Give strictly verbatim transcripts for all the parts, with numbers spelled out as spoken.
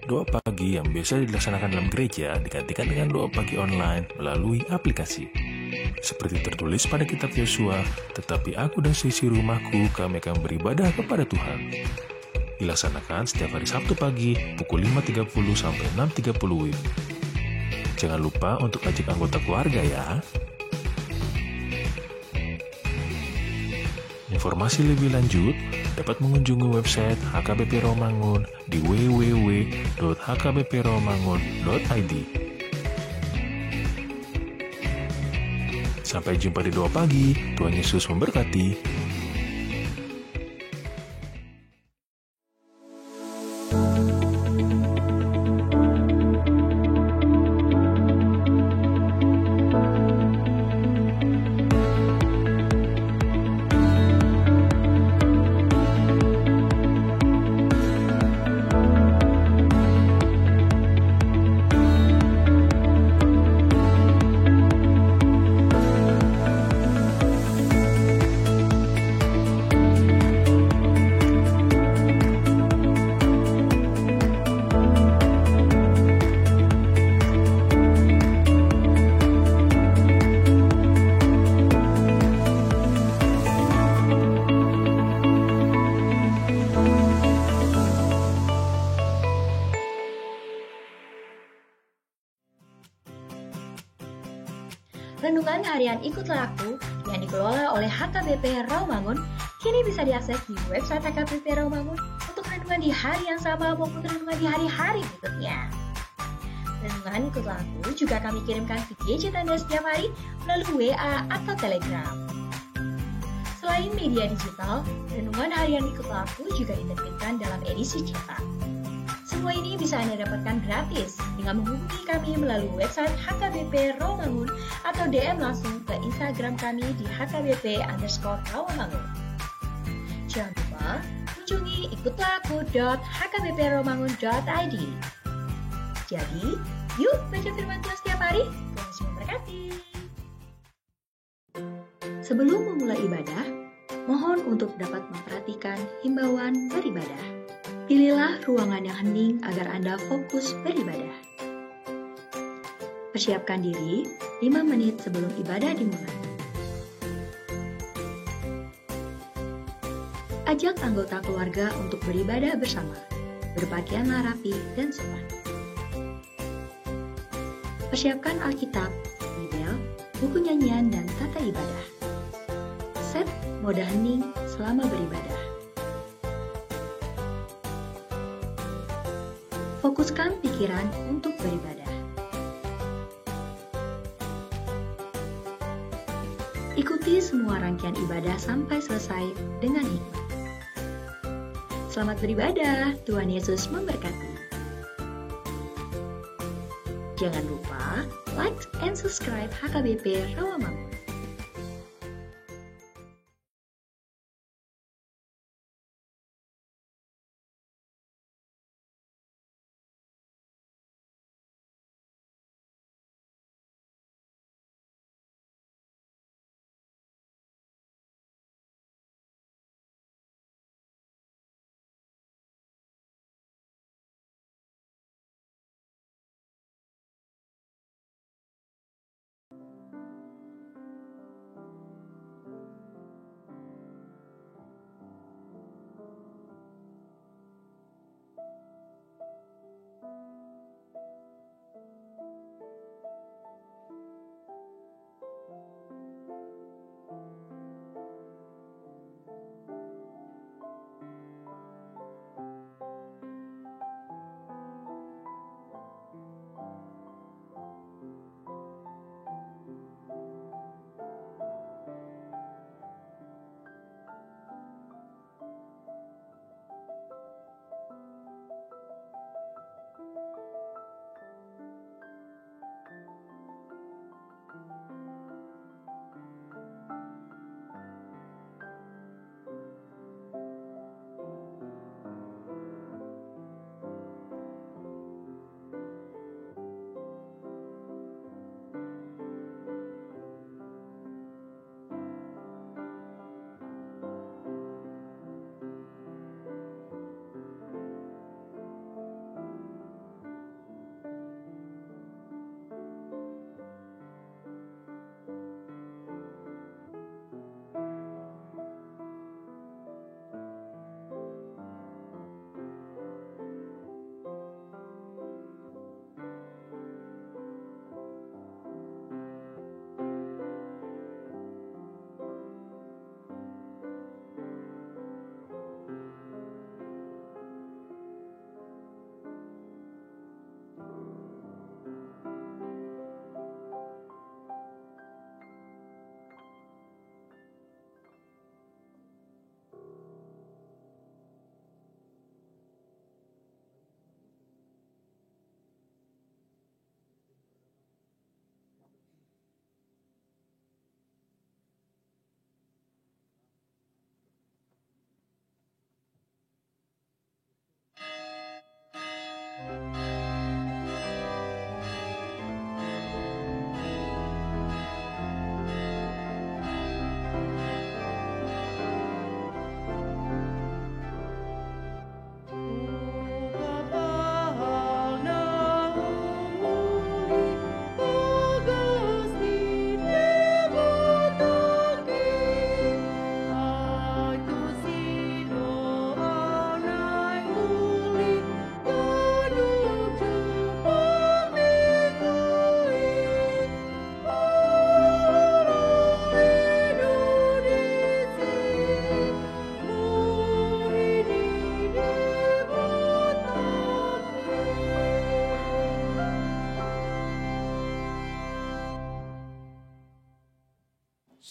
Doa pagi yang biasa dilaksanakan dalam gereja digantikan dengan doa pagi online melalui aplikasi. Seperti tertulis pada kitab Yosua, "Tetapi aku dan seisi rumahku, kami akan beribadah kepada Tuhan." Dilaksanakan setiap hari Sabtu pagi pukul lima tiga puluh sampai enam tiga puluh W I B. Jangan lupa untuk ajak anggota keluarga ya. Informasi lebih lanjut dapat mengunjungi website H K B P Rawamangun di w w w dot h k b p rawamangun dot i d. Sampai jumpa di Doa Pagi. Tuhan Yesus memberkati. Renungan Harian Ikutlah Aku yang dikelola oleh H K B P Rawamangun kini bisa diakses di website H K B P Rawamangun untuk renungan di hari yang sama maupun renungan di hari-hari berikutnya. Renungan Ikutlah Aku juga kami kirimkan via G C T N setiap hari melalui W A atau Telegram. Selain media digital, Renungan Harian Ikutlah Aku juga diterbitkan dalam edisi cetak. Semua ini bisa Anda dapatkan gratis dengan menghubungi kami melalui website H K B P Rawamangun atau D M langsung ke Instagram kami di H K B P underscore Rawamangun. Jangan lupa kunjungi ikutlah aku dot h k b p rawamangun dot i d. Jadi, yuk baca firman Tuhan setiap hari. Tuhan Yesus memberkati. Sebelum memulai ibadah, mohon untuk dapat memperhatikan himbauan beribadah. Pilihlah ruangan yang hening agar Anda fokus beribadah. Persiapkan diri lima menit sebelum ibadah dimulai. Ajak anggota keluarga untuk beribadah bersama. Berpakaianlah rapi dan sopan. Persiapkan Alkitab, Bibel, buku nyanyian, dan tata ibadah. Set mode hening selama beribadah. Fokuskan pikiran untuk beribadah. Ikuti semua rangkaian ibadah sampai selesai dengan hikmat. Selamat beribadah, Tuhan Yesus memberkati. Jangan lupa like and subscribe H K B P Rawamangun.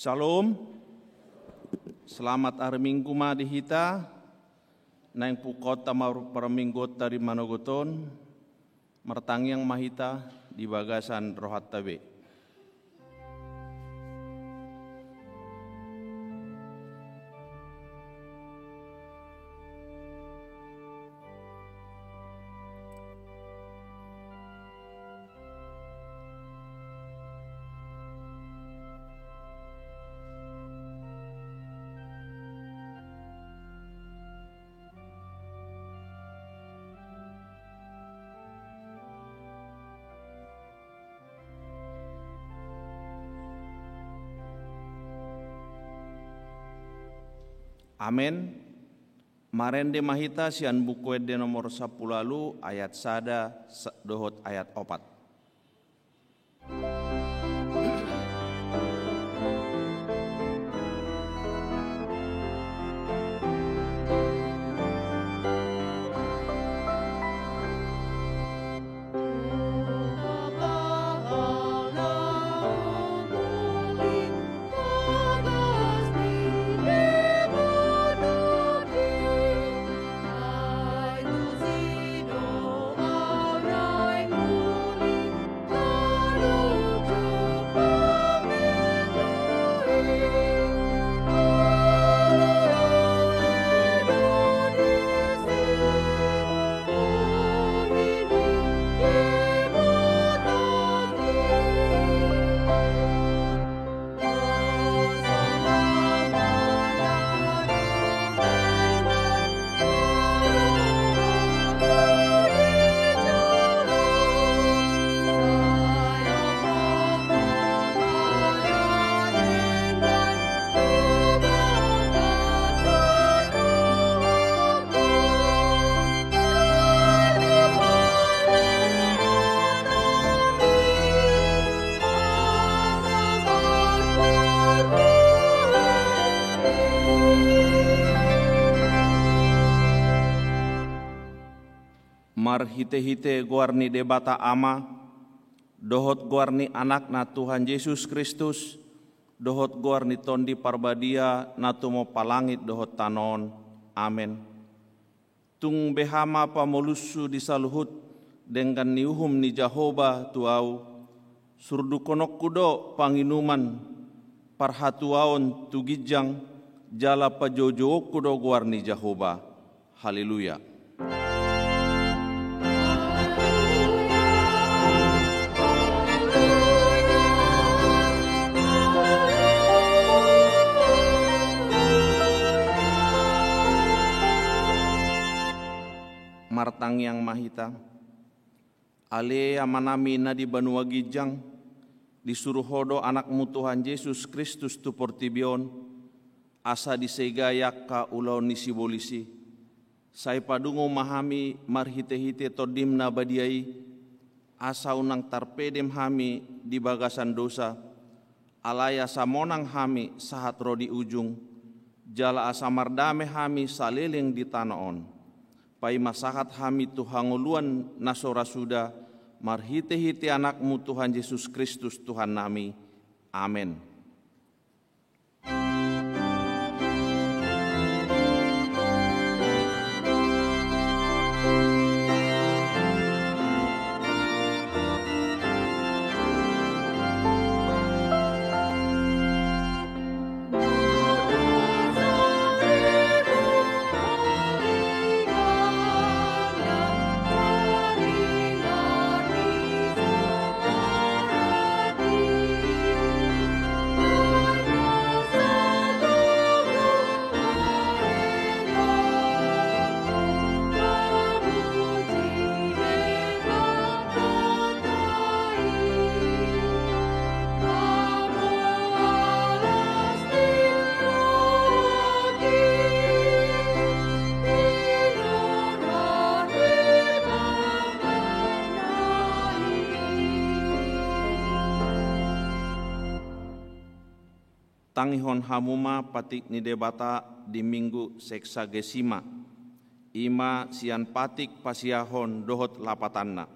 Shalom. Selamat hari Minggu ma di hita. Naeng pungkaonta ma parmingguonta di manogot on. Martangiang ma hita di bagasan rohanta be. Amen. Marende ma hita sian Buku Ende nomor sampulu ualu, ayat sada sa-, dohot ayat opat. Marhitehite goar ni Debata Ama, dohot goar ni Anakna Tuhan Jesus Kristus, dohot goar ni Tondi Parbadia na tumompa langit dohot tano on. Amen. Tung beha ma pamolushu di saluhut denggan ni uhum ni Jahowa tu ahu, surdukhononku do panginuman parhatuaon tu ginjang, jala pajoujouonku do goar ni Jahowa. Haleluya. Martangiang ma hita. Ale Amanami na di banua ginjang, disuru Ho do Anakmu Tuhan Jesus Kristus tu portibi on, asa disegai angka ulaon ni sibolis i. Sai padungo ma hami marhitehite Tondim na badia i, asa unang tarpedem hami di bagasan dosa, alai asa monang hami sahat ro di ujung, jala asa mardame hami saleleng di tano on. Paima sahat hami tu hangoluan na so ra suda, marhitehite Anakmu Tuhan Jesus Kristus Tuhannami. Amen. Tangihon hamu ma patik ni Debata di Minggu Seksagesima, i ma sian patik pasiahon dohot lapatanna.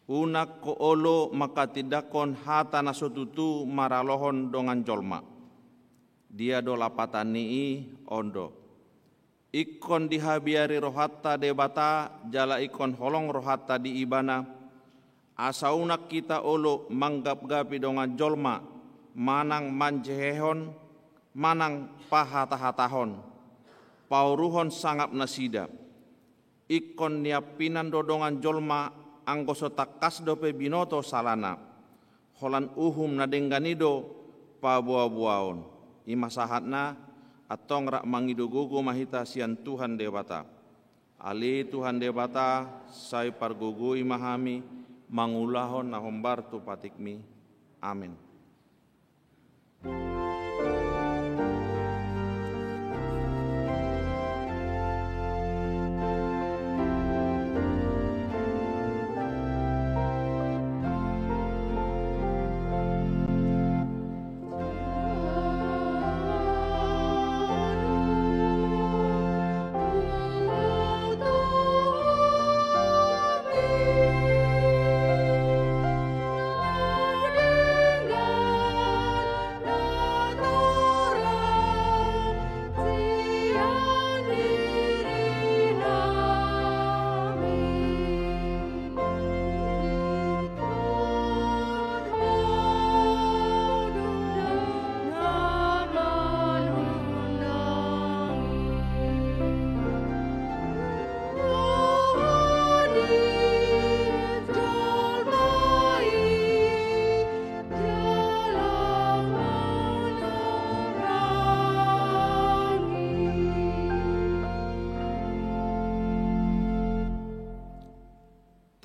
Unang ho olo manghatindanghon hata na so tutu maralohon dongan jolma. Dia do lapatan ni i? On do. Ingkon dihabiari rohanta Debata jala ingkon holong rohanta di Ibana, asa unang hita olo manggapgapi dongan jolma, manang manjehehon, manang pahatahatahon, pauruhon sangap nasida. Ingkon niampinan do dongan jolma anggo so tangkas dope binoto salana. Holan uhum na denggan i do paboaboaon. I ma sahatna, antong rap mangido gogo ma hita sian Tuhan Debata. Ale Tuhan Debata, sai pargogoi ma hami mangulahon na hombar tu patikmi. Amen.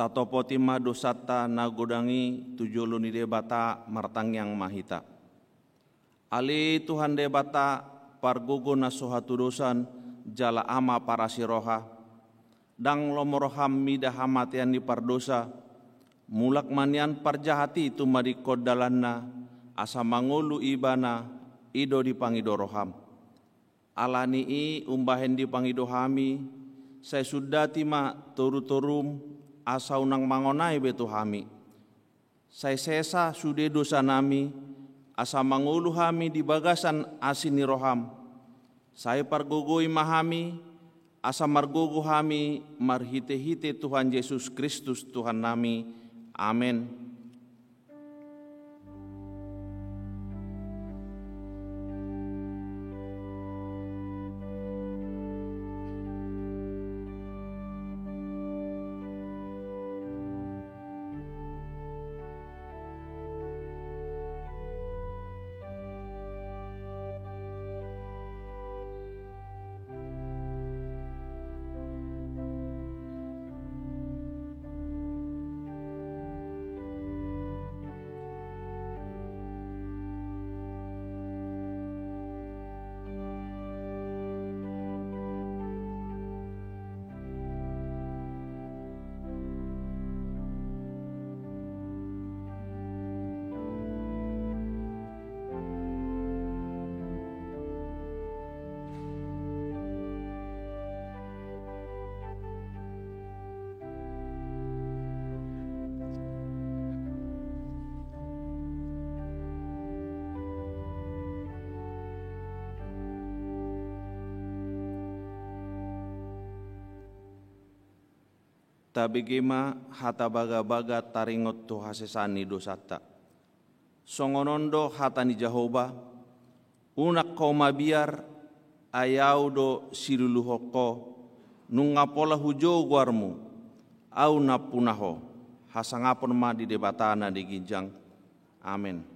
Tatopoti ma dosanta na godang i tu jolo ni Debata, martangiang ma hita. Ale Tuhan Debata, pargogo na so hatudosan jala Ama parasi roha, ndang lomo roham mida hamatean ni pardosa, mulak ma nian parjahat i tumadingkon dalanna, asa mangolu ibana, i do dipangido roham. Ala ni i umbahen dipangido hami, sai sundati ma torutorum, asa unang mangonai be tu hami. Sai sesa sude dosanami, asa mangolu hami di bagasan asi ni roham. Sai pargogoi ma hami, asa margogo hami marhitehite Tuhan Jesus Kristus Tuhannami. Amen. Tabege ma hata bagabaga taringot tu hasesaan ni dosanta. Songon on do hata ni Jahowa: Unang ho mabiar, ai Ahu do siluluhon ho, nunga pola hujou goarmu, Ahu nampuna ho. Hasangapon ma di Debata na di ginjang. Amen.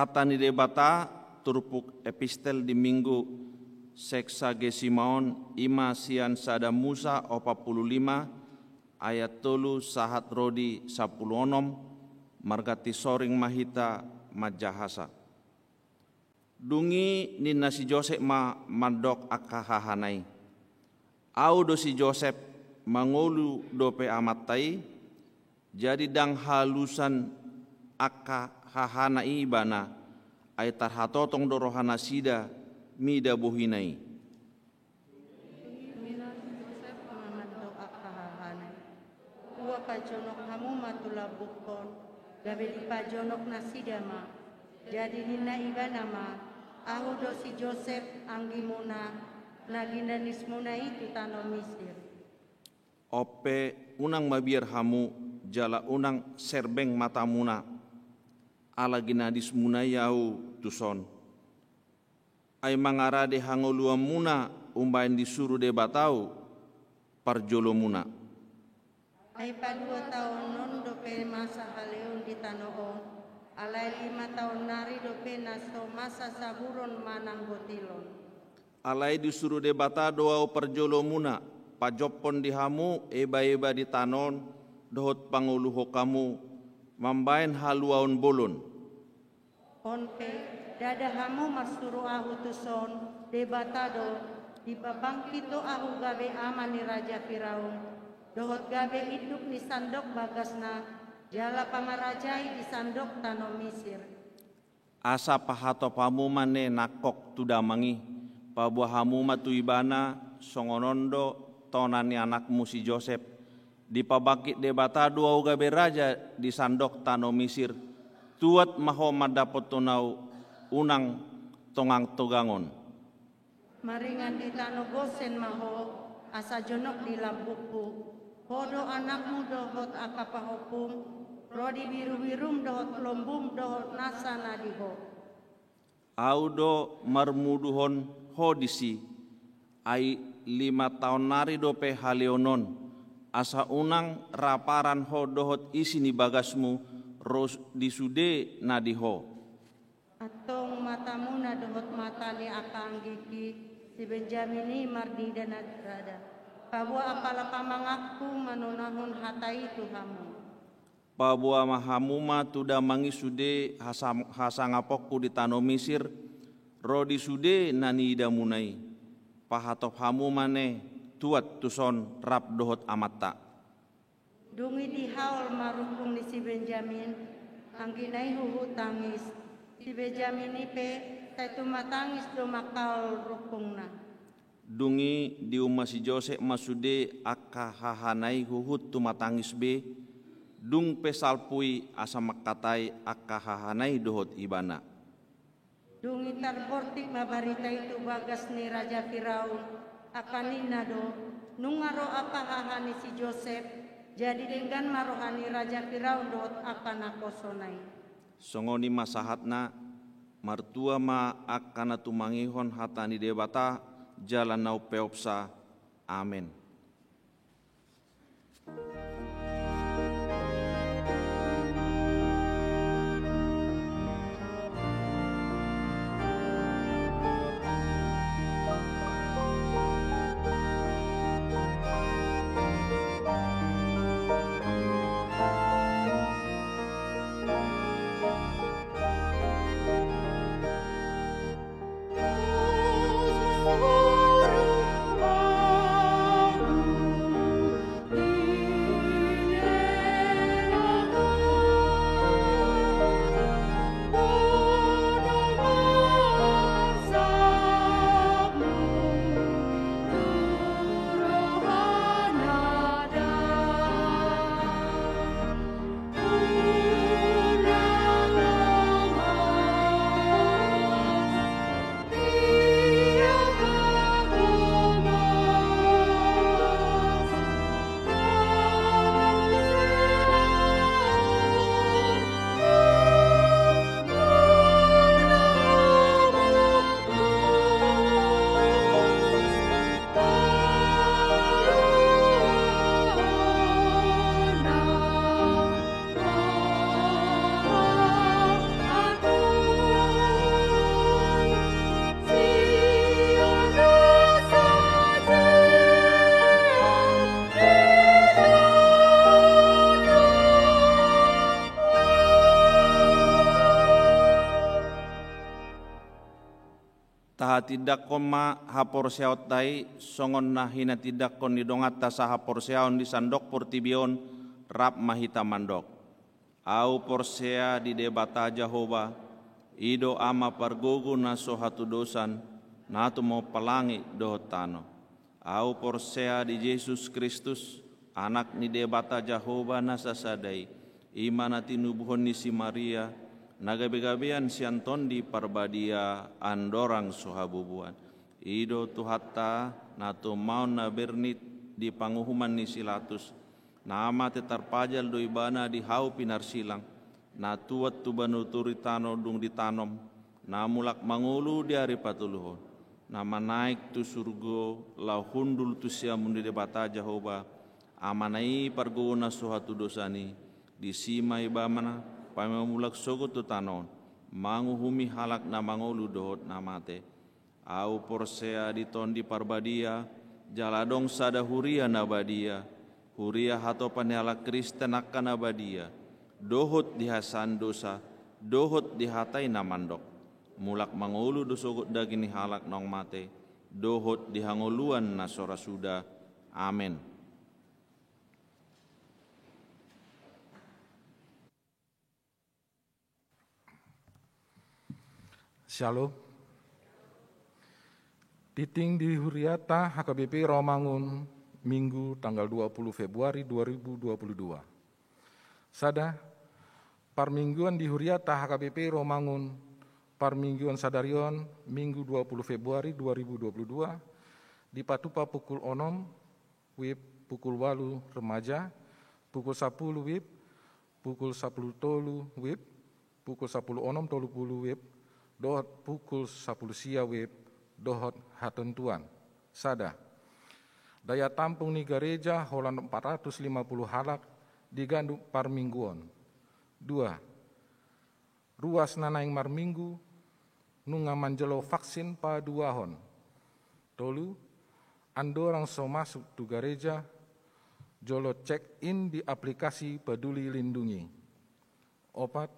Hata ni Debata, turpuk epistel di Minggu Sexagesima on, i ma sian Sada Musa opat pulu lima, ayat tolu sahat ro di sampulu onom, marganti soring ma hita manjahasa. Dung i ninna si Josep ma mandok angka hahana i: Ahu do si Josep, mangolu dope amanta i, jadi ndang halusan angka hahana i ibana, ai tarhatotong do rohanasida mida bohina i. Ninna si Josep ma mandok angka hahana i: Ua pajonok hamu ma tu lambungkon, gabe dipajonok nasida ma. Jadi ninna ibana ma: Ahu do si Josep, anggimuna, na ginanismuna i tu tano Misir. On pe, unang mabiar hamu, jala unang serbeng matamuna, ala ginanismuna i ahu tuson. Ai mangarade hangoluanmuna umbahen disuru Debata ahu parjolomuna. Ai padua taon on dope masa haleon di tano on, alai lima taon nari dope na so masa saburon manang gotilon. Alai disuru Debata do ahu parjolomuna, pajophon di hamu ebaeba di tano on, dohot pangoluhon hamu mambahen haluaon bolon. On pe, ndada hamu marsuru ahu tuson, Debata do, dipabangkit do ahu gabe ama ni raja Firaun, dohot gabe induk ni sandok bagasna, jala pamarajai di sandok tano Misir. Asa pahatop hamu ma ne nangkok tu damang i, paboa hamu ma tu ibana, songon on do tona ni anakmu si Josep. Dipabangkit Debata do ahu gabe raja di sandok tano Misir, tuat ma ho mandapothon ahu, unang tongang-tongangon. Maringan di tano Gosen ma ho, asa jonok di lambungku. Ho do anakmu dohot angka pahompum, ro di birubirum dohot lombum dohot nasa na di ho. Ahu do marmuduhon ho disi, ai lima taon nari dope haleon on, asa unang ra paran ho dohot isi ni bagasmu ro di sude na di ho. Antong matamuna dohot mata ni angka anggingki, si Benjamin i marnida na rada. Paboa apala pamanganku manonahon hata i tu hamu. Paboa ma hamu ma tu damang i sude hasam-, hasangaponku di tano Misir, ro di sude na niidamuna i. Pahatop hamu ma ne tuat tuson rap dohot amanta. Dung i dihaol ma rungkung ni si Benjamin, anggina i huhut tangis. Si Benjamin i pe, sai tumatangis do mangkaol rungkungna. Dung i diumma si Josep ma sude angka hahana i huhut tumatangis be, dung pe salpu i asa mangkatai angka hahana i dohot ibana. Dung i tarbortik ma barita i tu bagas ni raja Firaun, angka ninna do: Nunga ro angka haha ni si Josep, jadi denggan ma roha ni raja Firaun dohot angka nangkosona i. Songon i ma sahatna. Martua ma angka na tumangihon hata ni Debata jala na umpeopsa. Amen. Tahatindanghon ma haporseaonta i songon na hinatindanghon ni donganta sahaporseaon di sandok portibi on, rap ma hita mandok: Ahu porsea di Debata Jahowa, i do Ama pargogo na so hatudosan, na tumompa langit dohot tano. Ahu porsea di Jesus Kristus, Anak ni Debata Jahowa na sasada i, i ma na tinubuhon ni si Maria, na gabegabean sian Tondi Parbadia, andorang so habubuan. I do Tuhanta, na tumaon na bernit di panguhuman ni si Latus, na mate tarpajal do Ibana di hau pinarsilang, na tuat tu banua toru tano dung ditanom, na mulak mangolu di ari patoluhon, na manaek tu surgo laho hundul tu siamun ni Debata Jahowa, Amana i pargogo na so hatudosan i. Disi ma Ibana paima mulak sogot tu tano on, manguhumi halak na mangolu dohot na mate. Ahu porsea di Tondi Parbadia, jala adong sada huria na badia, huria hatopan ni halak Kristen angka na badia, dohot di hasesaan dosa, dohot di hata i na mandok: Mulak mangolu do sogot daging ni halak naung mate, dohot di hangoluan na so ra suda. Amen. Shalom. Tingting di huriata H K B P Rawamangun, Minggu tanggal dua puluh Februari dua ribu dua puluh dua. Sada, parmingguan di huriata H K B P Rawamangun, parmingguan sadari on, Minggu dua puluh Februari dua ribu dua puluh dua, dipatupa pukul onom WIB, pukul ualu remaja, pukul sapulu WIB, pukul sapulu tolu WIB, pukul sapulu onom tolu pulu WIB, dohot pukul sapulu sia WIB, dohot hatentuan. Sada, daya tampung ni gareja holan empat ratus lima puluh halak di ganup parmingguon. Dua, ruas na naeng marminggu nunga manjalo vaksin paduahon. Tolu, andorang so masuk tu gareja, jolo check in di aplikasi Peduli Lindungi. Opat,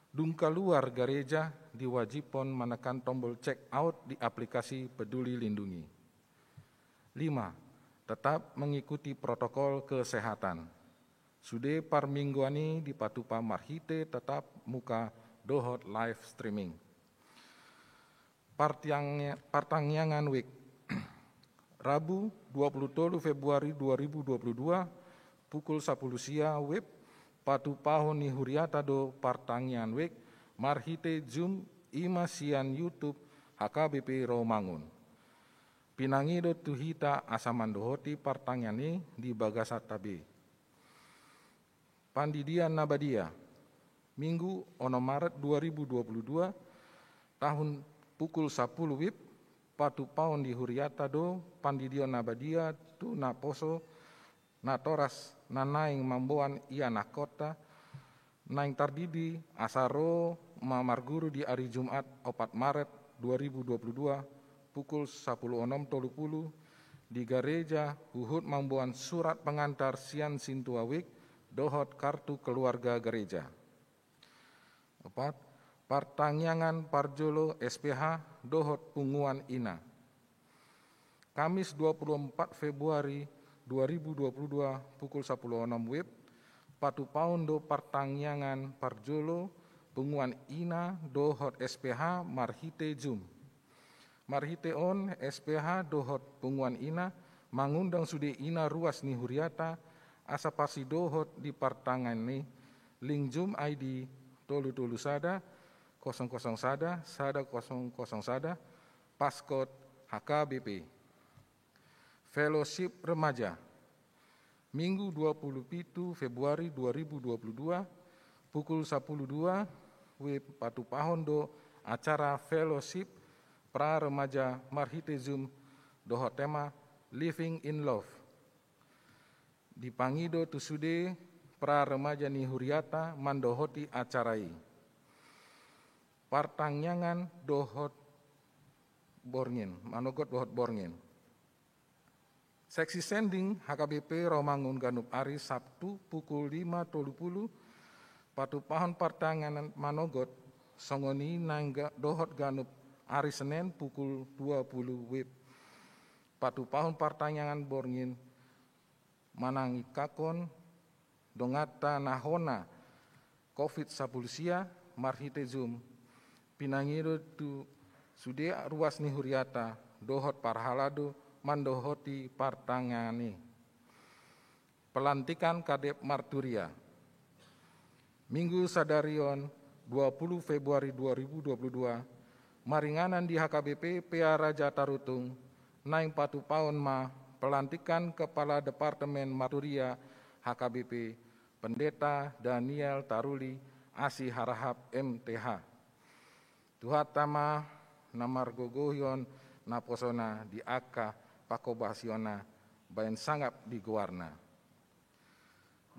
dung kaluar gareja diwajibhon manekan tombol check out di aplikasi Peduli Lindungi. Lima, tetap mengikuti protokol kesehatan. Sude parmingguan i dipatupa marhite tatap muka dohot live streaming. Partiang-, partangiangan WIB. Rabu, dua puluh tolu Februari dua ribu dua puluh dua, pukul sapulu sia WIB, patupahon ni huriata do partangiangan WIB marhite Zoom, i ma sian YouTube H K B P Rawamangun. Pinangido tu hita asa mandohoti partangiangan i di bagasanta be. Pandidian na badia. Minggu onom Maret dua ribu dua puluh dua, tahun pukul sapulu WIB, patupahon di huriata do pandidion na badia tu naposo natoras na naeng mamboan ianakhonta naeng tardidi asa ro ma marguru di ari Jumat opat Maret dua ribu dua puluh dua, pukul sapulu onom tolu pulu, di gareja huhut mamboan surat pengantar sian sintua WIB dohot kartu keluarga gareja. Opat, partangiangan parjolo S P H dohot punguan ina. Kamis dua puluh empat Februari dua ribu dua puluh dua, pukul sapulu onom WIB, patupahon do partangiangan parjolo punguan ina dohot S P H marhite Zoom. Marhite on, S P H dohot punguan ina mangundang sude ina ruas ni huriata asa parsidohot di partangiangan i. Link Zoom I D tolu tolu sada kosong kosong sada sada kosong kosong sada, passcode H K B P. Fellowship Remaja. Minggu dua puluh pitu Februari dua ribu dua puluh dua, pukul sapulu dua WIB, patupahon do acara fellowship pra remaja marhite Zoom dohot tema Living in Love. Dipangido tu sude pra remaja ni huriata mandohoti acara i. Partangiangan dohot borngin, manogot dohot borngin. Seksi sending H K B P Rawamangun ganup ari Sabtu pukul lima tolu pulu, patupahon partangiangan manogot, songon i nang ga-, dohot ganup ari Senen pukul dua puluh W I B, patupahon partangiangan borngin manangihon donganta na hona covid sampulu sia marhite Zoom, pinangido tu sude ruas ni huriata dohot parhalado mandohoti partangiangan i. Pelantikan Kadep Marturia. Minggu sadari on, dua puluh Februari dua ribu dua puluh dua, maringanan di H K B P Pea Raja Tarutung, naeng patupahon ma pelantikan Kepala Departemen Marturia H K B P, Pendeta Daniel Taruli Asi Harahap, M T H. Tuhanta ma na margogohon naposona di angka pangkobasionna, baen sangap di goarna.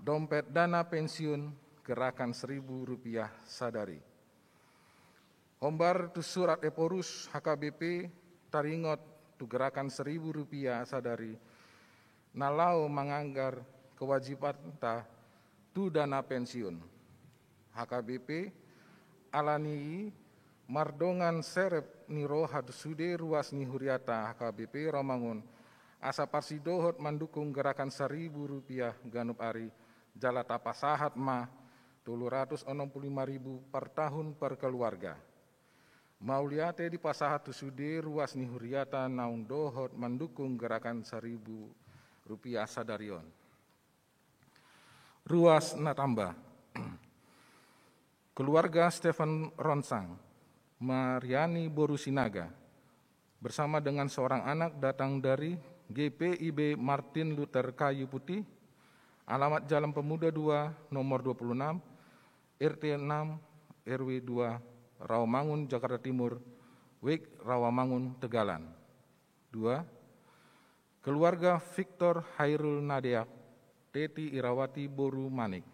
Dompet dana pensiun gerakan seribu rupiah sadari. Hombar tu surat Ephorus H K B P taringot tu gerakan seribu rupiah sadari na laho manganggar kewajibanta tu dana pensiun. H K B P, ala ni i, mardongan serep ni roha tu sude ruas ni huriata H K B P Rawamangun, asa parsidohot mandukung gerakan saribu rupiah ganup ari, jala tapasahat ma tolu ratus onom pulu lima ribu per tahun per keluarga. Mauliate dipasahat tu sude ruas ni huriata naung dohot mandukung gerakan saribu rupiah sadari on. Ruas na tamba. Keluarga Stephen Ronsang, Mariani boru Sinaga, bersama dengan seorang anak datang dari G P I B Martin Luther Kayu Putih, alamat Jalan Pemuda dua, nomor dua puluh enam, R T enam, R W dua, Rawamangun, Jakarta Timur, W I K Rawamangun, Tegalan. Dua, keluarga Victor Hairul Nadeak, Teti Irawati boru Manik,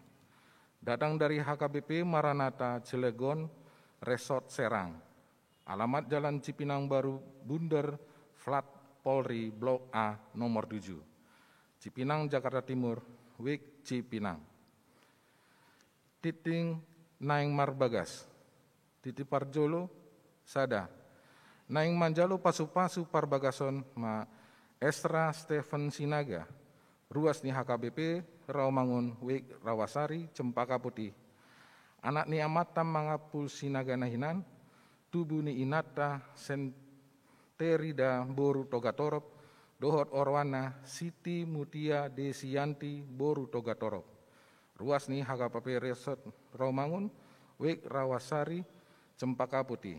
datang dari H K B P Maranatha Cilegon Resort Serang. Alamat Jalan Cipinang Baru Bunder, Flat Polri, Blok A, nomor tujuh, Cipinang, Jakarta Timur, W I K Cipinang. Tintin naeng marbagas. Tintin parjolo, sada. Naeng manjalo pasupasu parbagason ma Esra Stephen Sinaga, ruas ni H K B P Rawamangun, W I K Rawasari, Cempaka Putih. Anak ni amanta Mangapul Sinaga na hinan, tubu ni inanta Senterida boru Togatorop, dohot oroanna Siti Mutia Desianti boru Togatorop, ruas ni H K B P Resort Rawamangun, W I K Rawasari, Cempaka Putih.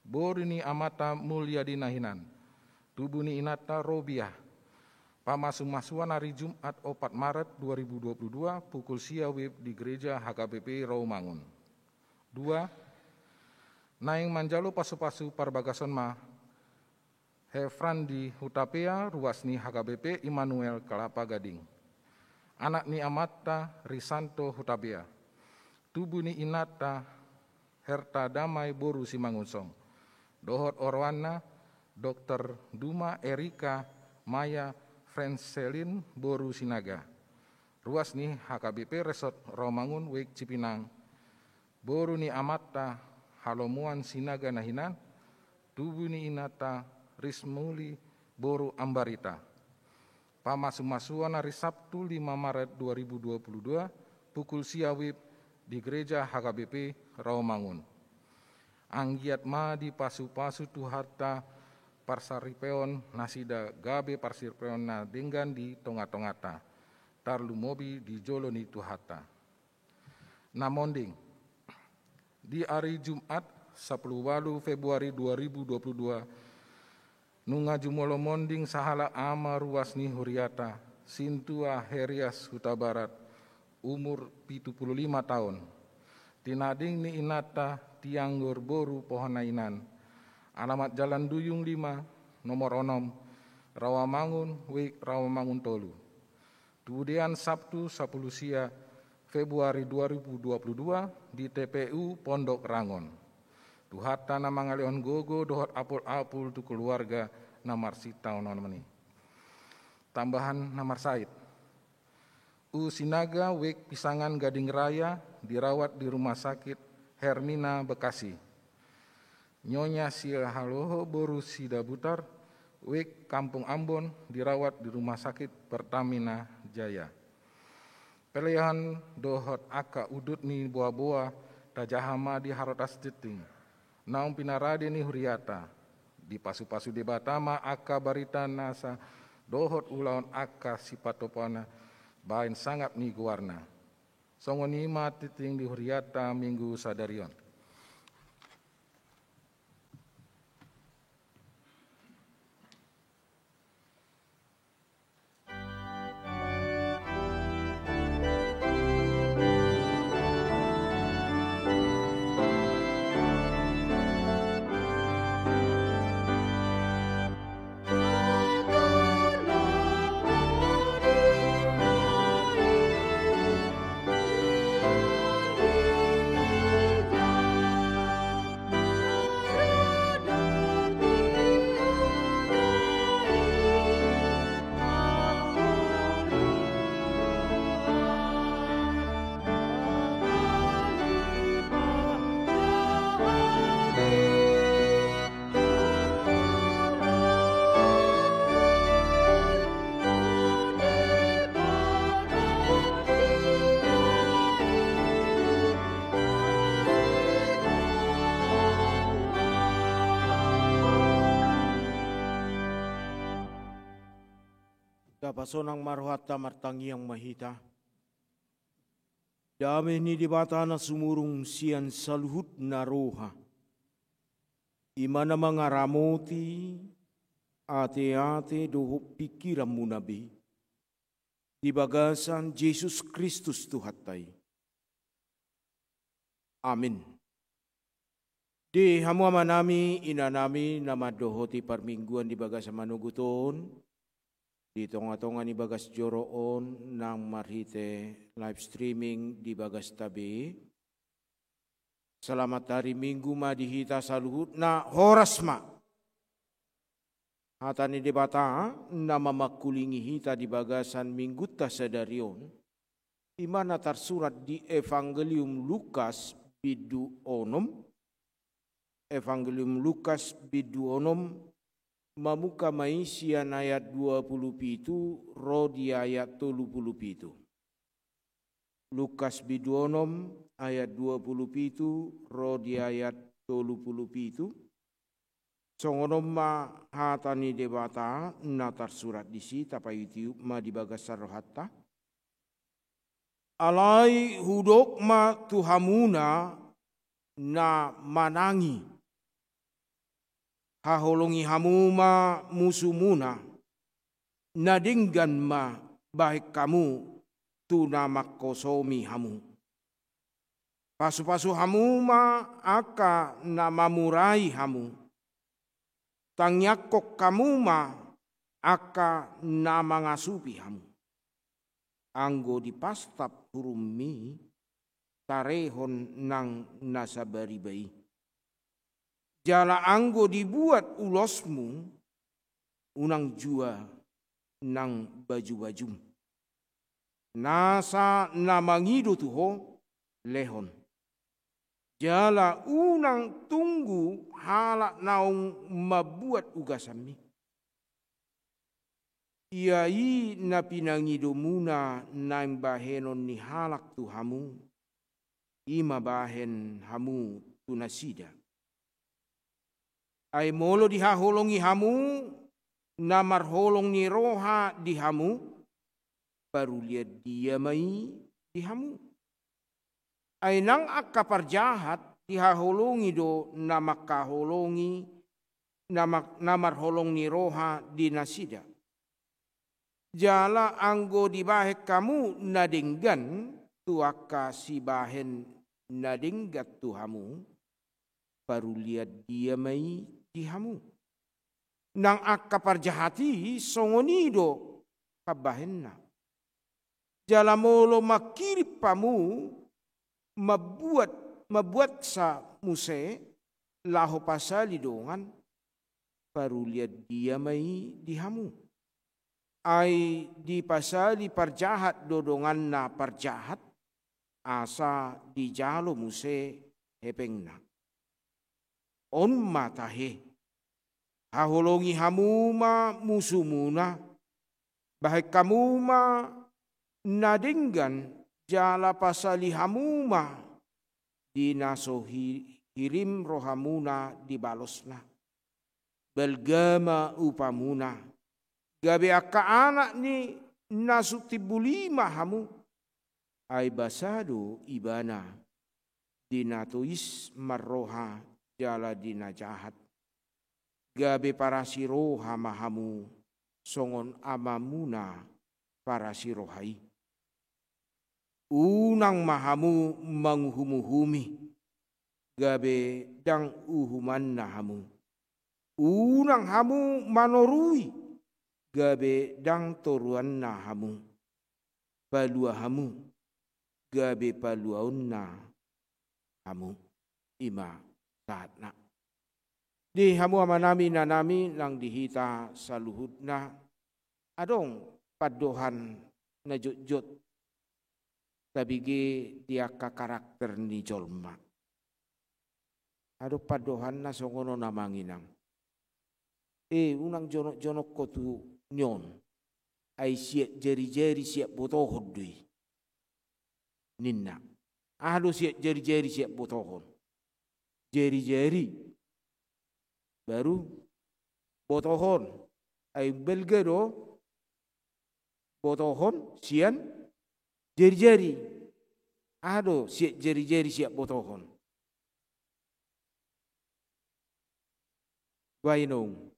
Boru ni amanta Mulyadi na hinan, tubu ni inanta Robiah. Pamasumasuon ari Jumat opat Maret dua ribu dua puluh dua pukul sia W I B di gereja H K B P Rawamangun. Dua, naeng manjalo pasupasu parbagason ma Hefrandi Hutapea, ruas ni H K B P Immanuel Kelapa Gading. Anak ni amanta Risanto Hutapea, tubu ni inanta Herta Damai boru Simangunsong, dohot oroanna Dokter Duma Erika Maya Frenselin boru Sinaga, ruas ni H K B P Resort Rawamangun, W I K Cipinang. Boru ni amanta Halomoan Sinaga na hinan, tubu ni inanta Rismuli boru Ambarita. Pamasumasuon ari Sabtu lima Maret dua ribu dua puluh dua pukul sia W I B di gereja H K B P Rawamangun. Anggiat ma dipasupasu Tuhanta parsaripeon nasida gabe parsaripeon na denggan di tongatonganta, tarlumobi di jolo ni Tuhanta. Na monding. Di ari Jumat, sampulu ualu Februari dua ribu dua puluh dua, nunga jumolo monding sahalak ama ruas ni huriata, Sintua Herias Hutabarat, umur pitu pulu lima taon. Tinading ni inanta Tianggor boru Pohon Nainan. Alamat Jalan Duyung lima, nomor onom, Rawamangun, W I K Rawamangun tolu. Tubudean Sabtu sampulu sia Februari dua ribu dua puluh dua di T P U Pondok Rangon. Tuhanta na mangalehon gogo dohot apul-apul tu keluarga na marsintaonon i. Tambahan na marsahit. U Sinaga, W I K Pisangan Gading Raya, dirawat di Rumah Sakit Hermina Bekasi. Nyonya Silhaloho boru Sidabutar, W I K Kampung Ambon, dirawat di Rumah Sakit Pertamina Jaya. Pelehan dohot angka udut ni boaboa tajaha ma di harotas tingting naung pinarade ni huriata. Dipasupasu Debata ma angka barita nasa dohot ulaon angka sipatopana baen sangap ni goarna. Songon i ma tingting di huriata Minggu sadari on. Tapasonang ma rohanta, martangiang ma hita. Dame ni Debata na sumurung sian saluhutna roha, i ma na mangaramoti ateate dohot pingkiranmuna be, di bagasan Jesus Kristus Tuhanta i. Amin. Di hamu amanami, inanami, na mandohoti parmingguan di bagasan manogot on, di tongatonga ni bagas joro on, nang marhite live streaming di bagasta be. Selamat hari Minggu ma di hita saluhutna, horas ma. Hata ni Debata na mamangkulingi hita di bagasan minggunta sadari on, i ma na tarsurat di Evangelium Lukas bindu onom, Evangelium Lukas bindu onom, mamungka ma i sian ayat dua pulu pitu ro di ayat tolu pulu pitu. Lukas bindu onom ayat dua pulu pitu ro di ayat tolu pulu pitu. Songon on ma hata ni Debata na tarsurat disi, tapaihutihup ma di bagasan rohanta. Alai hudok ma tu hamuna na manangi, haholongi hamu ma musumuna, na denggan ma bahen hamu tu na manghosomi hamu. Pasupasu hamu ma angka na mamurai hamu. Tangiangkon hamu ma angka na mangasupi hamu. Anggo dipastap hurummi, tarehon nang na sabariba i. Jala anggo dibuat ulosmu, unang jua nang bajubajum. Nasa na mangido tu ho, lehon. Jala unang tunggu halak naung mambuat ugasanmi. Ia i na pinangidomuna naeng bahenon ni halak tu hamu, i ma bahen hamu tu nasida. Ai molo dihaholongi hamu na marholong ni roha di hamu, parulian dia ma i di hamu? Ai nang angka parjahat dihaholongi do na mangkaholongi, na ma-, na marholong ni roha di nasida. Jala anggo dibahen hamu na denggan tu angka sibahen na denggan tu hamu, parulian dia ma i di hamu? Nang angka parjahat i songon i do pambahenna. Jala molo mangkirim hamu mambuat, mambuatsa muse laho pasali dongan, parulian dia ma i di hamu? Ai dipasali parjahat do donganna parjahat, asa dijalo muse hepengna. On ma tahe. Haholongi hamu ma musumuna, bahen hamu ma na denggan, jala pasali hamu ma di na so hi-, hirim rohamuna di balosna. Balga ma upamuna, gabe angka anak ni na sun timbul i ma hamu. Ai basa do ibana di na tois marroha jala di na jahat. Gabe parasiroha ma hamu songon amamuna parasiroha i. Unang ma hamu manguhumuhumi, gabe ndang uhumanna hamu. Unang hamu manorui, gabe ndang toruanna hamu. Palua hamu, gabe paluaonna hamu. I ma sahatna. Di hamu amanami, inanami, nang di hita saluhutna, adong pandohan na jotjot tabege di angka karakter ni jolma. Adong pandohanna songon on, amang inang. E, unang jonokjonok ho tu ni on. Ai siat jarijari siat botohon do i, ninna. Aha do siat jarijari siat botohon? Jarijari, baru botohon. Ai balga do botohon sian jarijari. Aha do siat jarijari siat botohon? Bainong.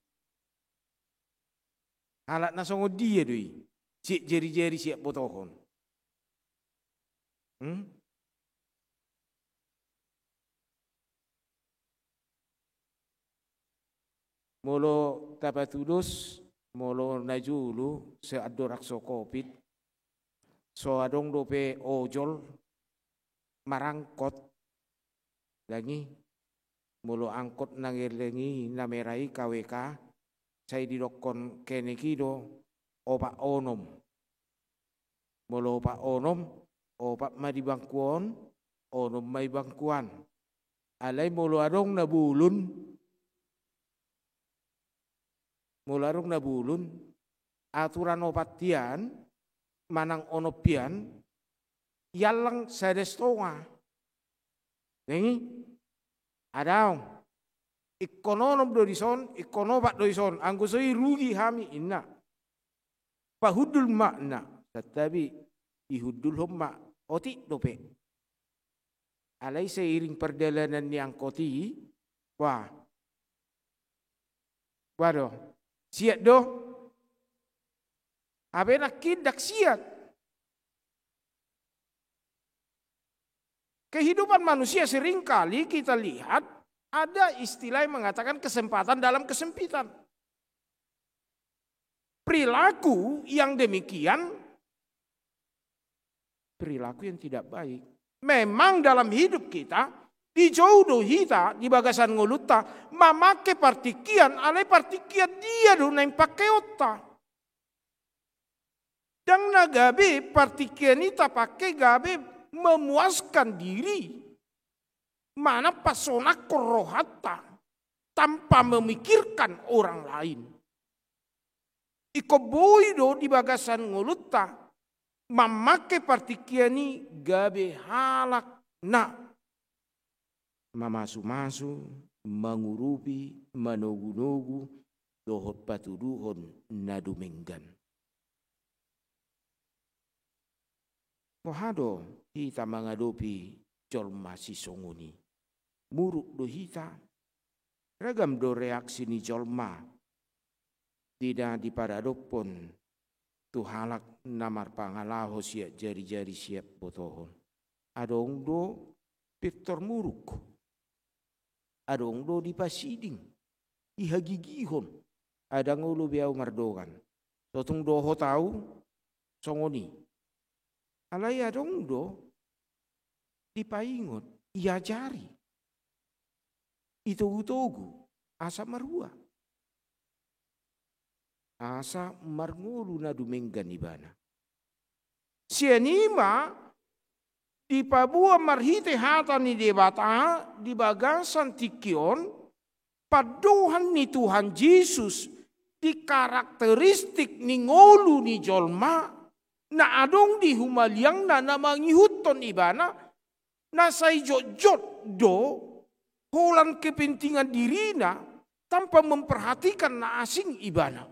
Halak na songon dia do i? Siat jarijari siat botohon. Hmm? Molo tapatudos, molo na jolo, sai andorang so covid, so adong dope ojol marangkot. Ndang i, molo angkot na geleng i, na merah i, K W K, sai didokkon kenek i do opat onom. Molo opat onom, opat ma di bangku on, onom ma di bangku an. Alai molo adong na bolon, molo adong na bolon, aturan opat i an manang onom i an, iallang sada stonga. Ndang i? Adong. Ingkon onom do dison, ingkon opat do dison. Anggo so i rugi hami, inna. Pahundul ma, inna. Santabi dihundulhon ma, otik dope. Alai seiring pardalanan ni angkot i, wah. Wah do. Siat do. Hape nangkin ndang siat. Kehidupan manusia seringkali kita lihat ada istilah yang mengatakan kesempatan dalam kesempitan. Perilaku yang demikian, perilaku yang tidak baik. Memang dalam hidup kita, dijou do hita di bagasan ngolunta mamake partingkian, alai partingkian dia do naeng pakeonta. Ndang na gabe partingkian i tapake gabe memuaskan diri, manang pasonangkon rohanta tanpa memikirkan orang lain. Ingkon boi do di bagasan ngolunta mamake partingkian i gabe halak na mamasumasu, mangurupi, manogunogu, dohot patuduhon na dumenggan. Boha do hita mangadopi jolma sisongon i? Muruk do hita? Ragam do reaksi ni jolma di na diparadophon tu halak na marpangalaho siat jarijari siat botohon. Adong do pintor muruk. Adong do dipasiding, dihagigihon. Ai ndang olo be ahu mardongan. So tung dohot ahu songon i. Alai adong do dipaingot, diajari, ditogutogu asa marua, asa marngolu na dumenggan ibana. Sian i ma dipaboa marhite hata ni Debata di bagasan tingki on, pandohan ni Tuhan Jesus di karakteristik ni ngolu ni jolma na adong di humaliangna na mangihuthon ibana, na sai jotjot do holan kepentingan dirina tanpa memperhatikan na asing ibana.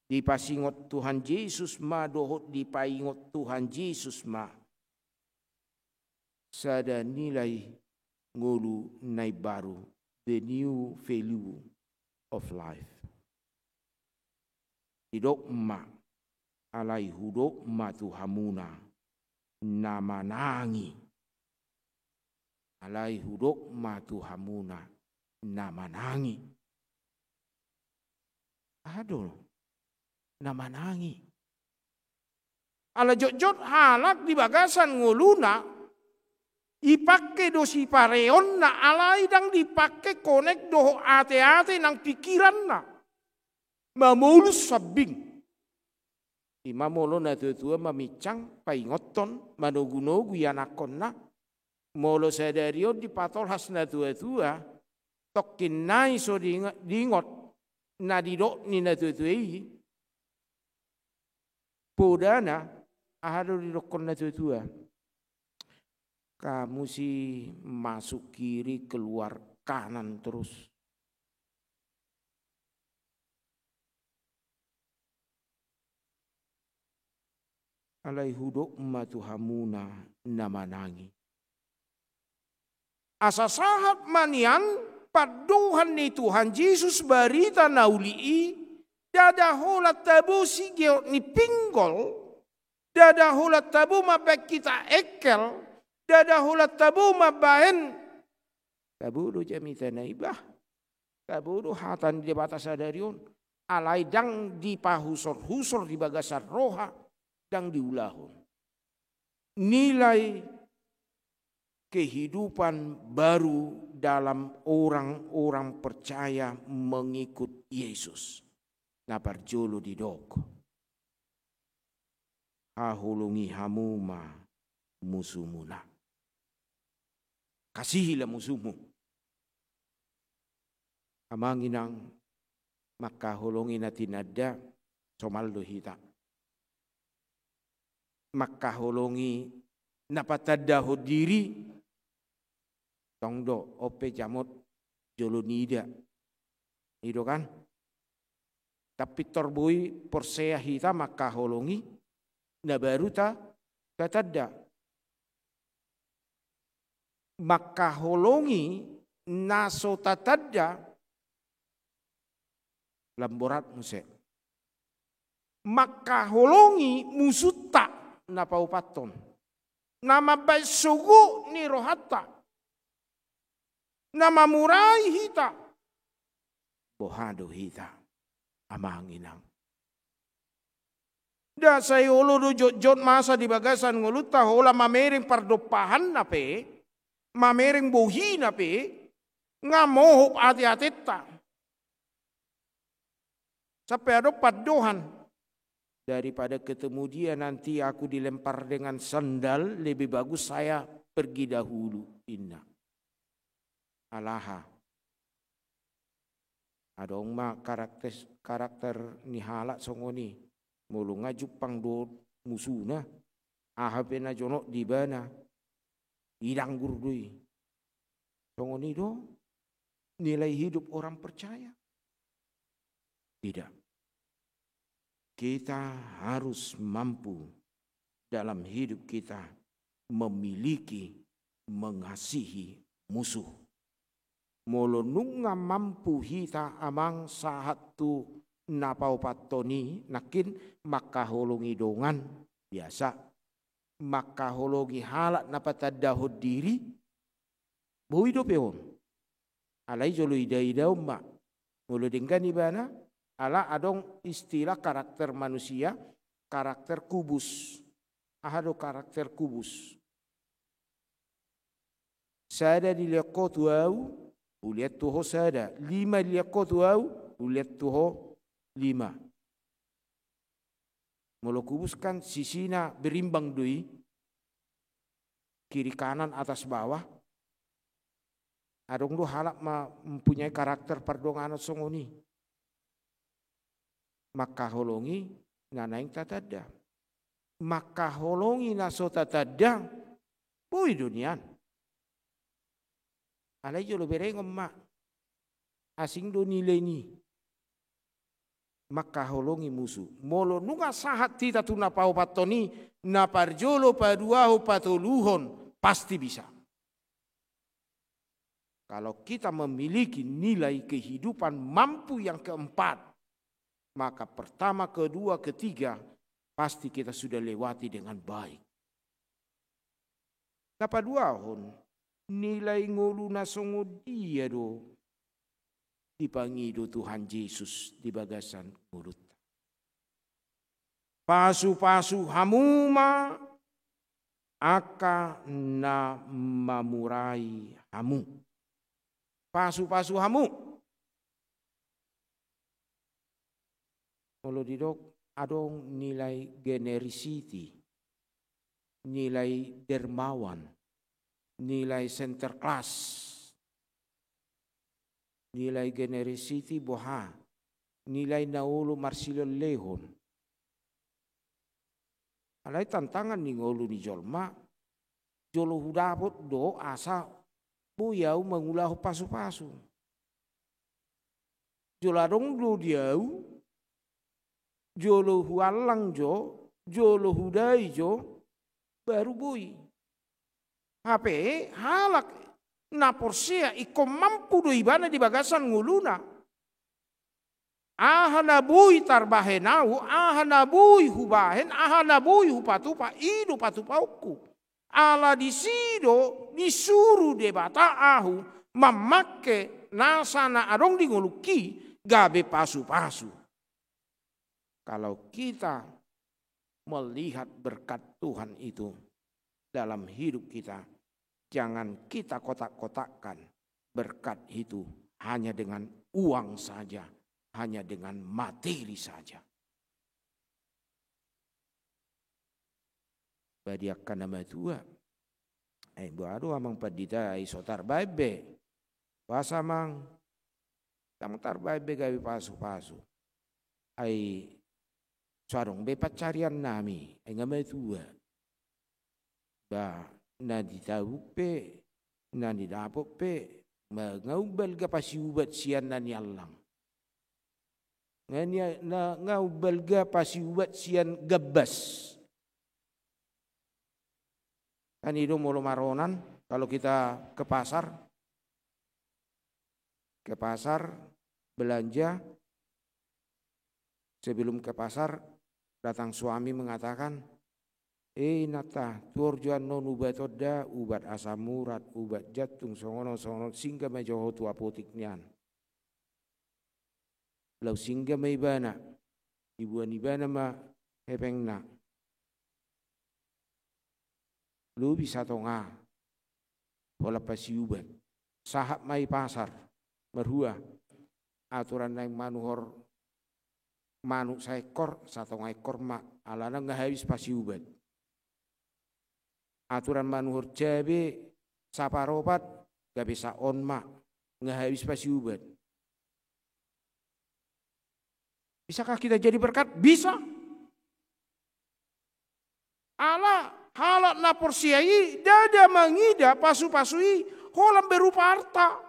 Dipasingot Tuhan Jesus ma dohot dipaingot Tuhan Jesus ma sada nilai ngolu na imbaru, the new value of life. Didok ma, alai hudok ma tu hamuna na manangi. Alai hudok ma tu hamuna na manangi. Aha do na manangi? Ala jotjot halak di bagasan ngoluna, ipangke do sipareonna, alai ndang dipangke konek dohot ateate nang pingkiranna. Mamolus sambing. Ima molo natuatua maminsang, paingothon, manogunogu ianakhonna. Molo sadari on dipatolhas natuatua, tongkin nai so diingot, diingot na didok ni natuatua i, podana, aha do didokkon natuatua? Kamu sih masuk kiri, keluar kanan terus. Alai hudok ma tu hamuna na manangi. Asa sahat ma nian pandohan ni Tuhan Jesus barita na uli i, ndada holan tabo sigeot ni pinggol, ndada holan tabo mambahen hita engkel, ndada holan tabo mambahen, tabo do jamita na iba. Tabo do hata ni Debata sadari on, alai ndang dipahusorhusor di bagasan roha, ndang diulahon. Nilai kehidupan baru dalam orang-orang percaya mengikut Yesus. Na parjolo didok, haholongi hamu ma musumuna. Kasihilah musuhmu. Amang inang, mangkaholongi na tinanda, somal do hita. Mangkaholongi na patandahon diri, tong do, on pe jamot jolo nida. I do kan? Tapi tor boi porsea hita mangkaholongi na baru ta, tatanda. Mangkaholongi na so tatanda, lam borat muse. Mangkaholongi musunta na paopathon, na mambahen sogo ni rohanta, na mamurai hita. Boha do hita, amang inang? Nda sai olo do jotjot masa di bagasan ngolunta, holan mamereng pardompahanna pe, mamereng bohina pe, nga mohop ateatenta. Sampe adong pandohan, daripada ketemu dia nanti aku dilempar dengan sandal, lebih bagus saya pergi dahulu, inna. Alaha? Adong ma karakter, karakter ni halak songon i. Molo nga jumpang dohot musuna, aha pe na jonok di ibana, idanggur do i. Songon i do nilai hidup orang percaya? Tidak. Kita harus mampu dalam hidup kita memiliki, mengasihi musuh. Molo nunga mampu hita, amang, sahat tu na paopathon i, nangkin mangkaholongi dongan, biasa, mangkaholongi halak na patandahon diri, boi dope on. Alai jolo idaidaon ma. Molo denggan ibana, ala adong istilah karakter manusia, karakter kubus. Aha do karakter kubus? Sada dilehon ho tu au, hulean tu ho sada. Lima dilehon ho tu au, hulean tu ho lima. Molo kubus kan sisina berimbang do i, kiri kanan, atas bawah. Adong do halak ma mempunyai karakter pardonganon songon i. Mangkaholongi na naeng tatanda. Mangkaholongi na so tatanda, boi do nian. Alai jolo berengon ma. Asing do nilai ni. Mangkaholongi musu. Molo nunga sahat hita tu na paopathon i, na parjolo, paduahon, patoluhon, pasti bisa. Kalau kita memiliki nilai kehidupan mampu yang keempat, maka pertama, kedua, ketiga, pasti kita sudah lewati dengan baik. Na paduahon, nilai ngolu na songon dia do dipangido Tuhan Jesus di bagasan ngolunta. Pasupasu hamu ma angka na mamurai hamu. Pasupasu hamu. Molo didok adong nilai generosity, nilai dermawan, nilai sinterklas, nilai generosity boha, nilai na olo marsilehonlehon. Alai tantangan ni ngolu ni jolma, jolo hudapot do asa boi ahu mangulahon pasupasu. Jolo adong do di ahu, jolo huallang jo, jolo hudai jo, baru boi. Hape halak na porsea ingkon mampu do ibana di bagasan ngoluna. Aha na boi tarbahen ahu, aha na boi hubahen, aha na boi hupatupa, i do patupaonku. Ala disi do disuru Debata ahu mamangke nasa na adong di ngolungki gabe pasupasu. Kalau kita melihat berkat Tuhan itu dalam hidup kita, jangan kita kotak-kotakkan berkat itu hanya dengan uang saja, hanya dengan materi saja. Badiakkan nama tua. Eh, boha do amang pandita, ai so tarbaen be. Pas amang, tang tarbaen be gabe pasupasu. Ai so adong be pansarian nami, ai nga matua. Ba, na ditabuk pe, na didapot pe, ma nga umbalga pasiubat sian na niallang. Nga nia-, na, nga umbalga pasiubat sian gambas. Kan i do molo maronan, kalau kita ke pasar, ke pasar, belanja, sebelum ke pasar, datang suami mengatakan, "Eh, inanta, tuor jo annon ubat on da, ubat asam urat, ubat jantung, songon on, songon on, singgah ma jo ho tu apotik nian." Laos singgah ma ibana, diboan ibana ma hepengna. Lobi satonga holan pasiubat. Sahat ma i pasar, marhua. Aturan naeng manuhor manuk saekor, satonga ekor ma, alana nga habis pasiubat. Aturan manuhor cabe saparopat, gabe saon ma, nga habis pasiubat. Bisakah kita jadi berkat? Bisa. Ala halak na porsea i ndada mangida pasupasu i holan berupa arta.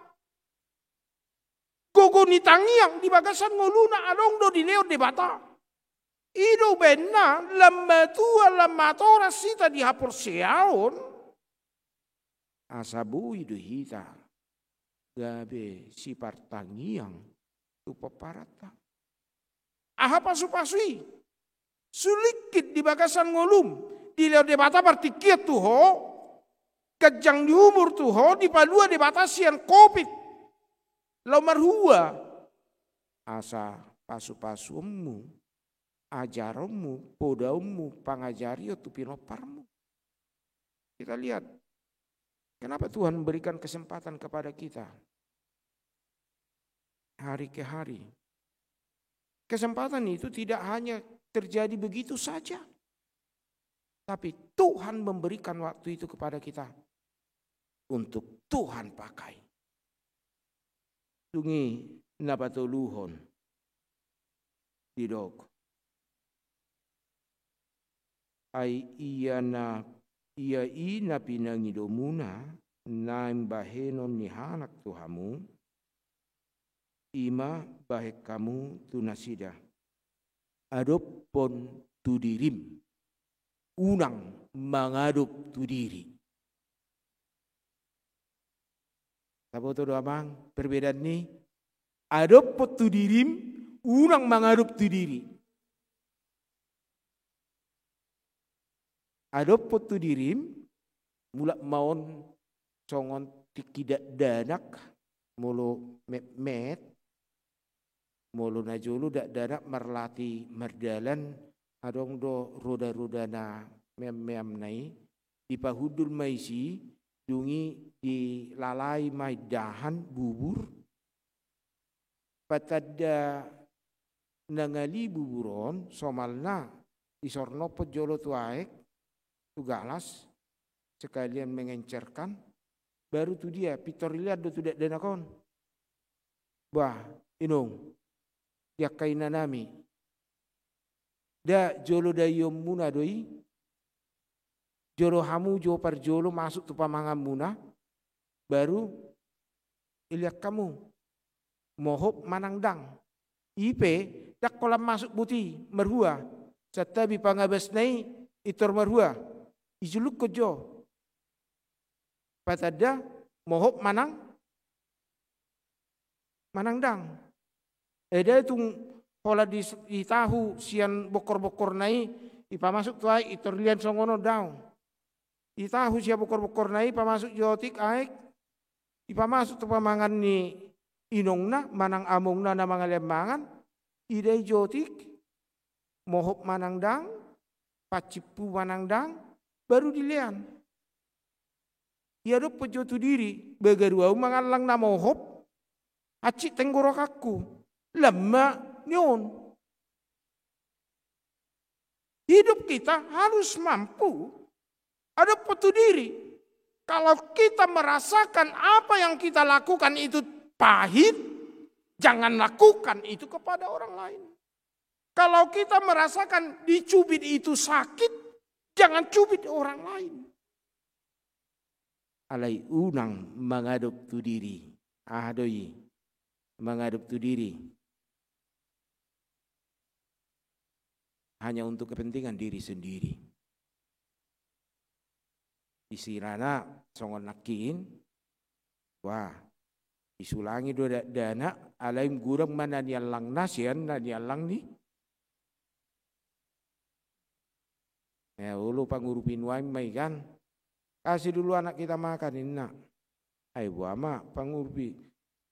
Gogo ni tangiang di bagasan ngoluna adong do dilehon Debata. I do umbaenna lam matua, lam matoras hita di haporseaon, asa boi do hita gabe sipartangiang tu pomparanta. Aha pasupasu i? Sulingkit di bagasan ngolum, dilehon Debata partingkian tu ho, ganjang ni umur tu ho, dipalua Debata sian covid. Laho marhua, asa pasupasuonmu, ajaronmu, podaonmu, pangajarion tu pinomparmu. Kita lihat, kenapa Tuhan memberikan kesempatan kepada kita hari ke hari. Kesempatan itu tidak hanya terjadi begitu saja, tapi Tuhan memberikan waktu itu kepada kita untuk Tuhan pakai. Dung i na patoluhon didok, ai ia na, ia i na pinangidomuna naeng bahenon ni halak tu hamu, i ma bahen hamu tu nasida. Adophon tu dirim, unang mangadop tu diri. Taboto do amang perbedaan ni? Adophon tu dirim, unang mangadop tu diri. Adophon tu dirim, mulak ma on songon tingki dakdanak, molo metmet, molo na jolo dakdanak marlatih mardalan, adong do roda-roda na meam-meam na i, dipahundul ma isi, dung i dilalai ma indahan bubur, patanda na ngali bubur on, somalna disornophon jolo tu aek, tu galas, sekalian mengencerkan, baru tu dia, pintor dilean do tu dakdanak on. Bah, inong, di angka inanami, da jolo daionmuna do i, jolo hamu jo parjolo masuk tu pamanganmuna, baru ilean hamu mohop manang dang. I pe ndang holan masuk boti marhua, santabi pangabasna i intor marhua, ijulukkon jo. Patanda mohop manang, manang dang. Eda tung holan di, ditahu sian bongkor-bongkorna i, ipamasuk tu aek, intor dilean songon on, daong. Ditahu sian bongkor-bongkorna i, ipamasuk jo otik aek, ipamasuk tu pamangan ni inongna manang amongna na mangalean mangan, ida i jo otik, mohop manang dang, pancimpu manang dang, baru dilean. Ia dohot jo tu diri, bagaru ahu mangallang na mohop, hansit tenggorokanku, lam ma ni on. Hidup kita harus mampu adophon tu diri. Kalau kita merasakan apa yang kita lakukan itu pahit, jangan lakukan itu kepada orang lain. Kalau kita merasakan dicubit itu sakit, jangan cubit orang lain. Alai unang mangadop tu diri. Aha do i? Mangadop tu diri. Hanya untuk kepentingan diri sendiri. Istilahna songon nangkin, wah, disulangi do dakdanak, alai godang ma na niallangna sian na niallang ni. Ya, olo pangurupi nuaeng ma i kan. Kasih dulu anak kita makan, ninna. Ai boha ma pangurupi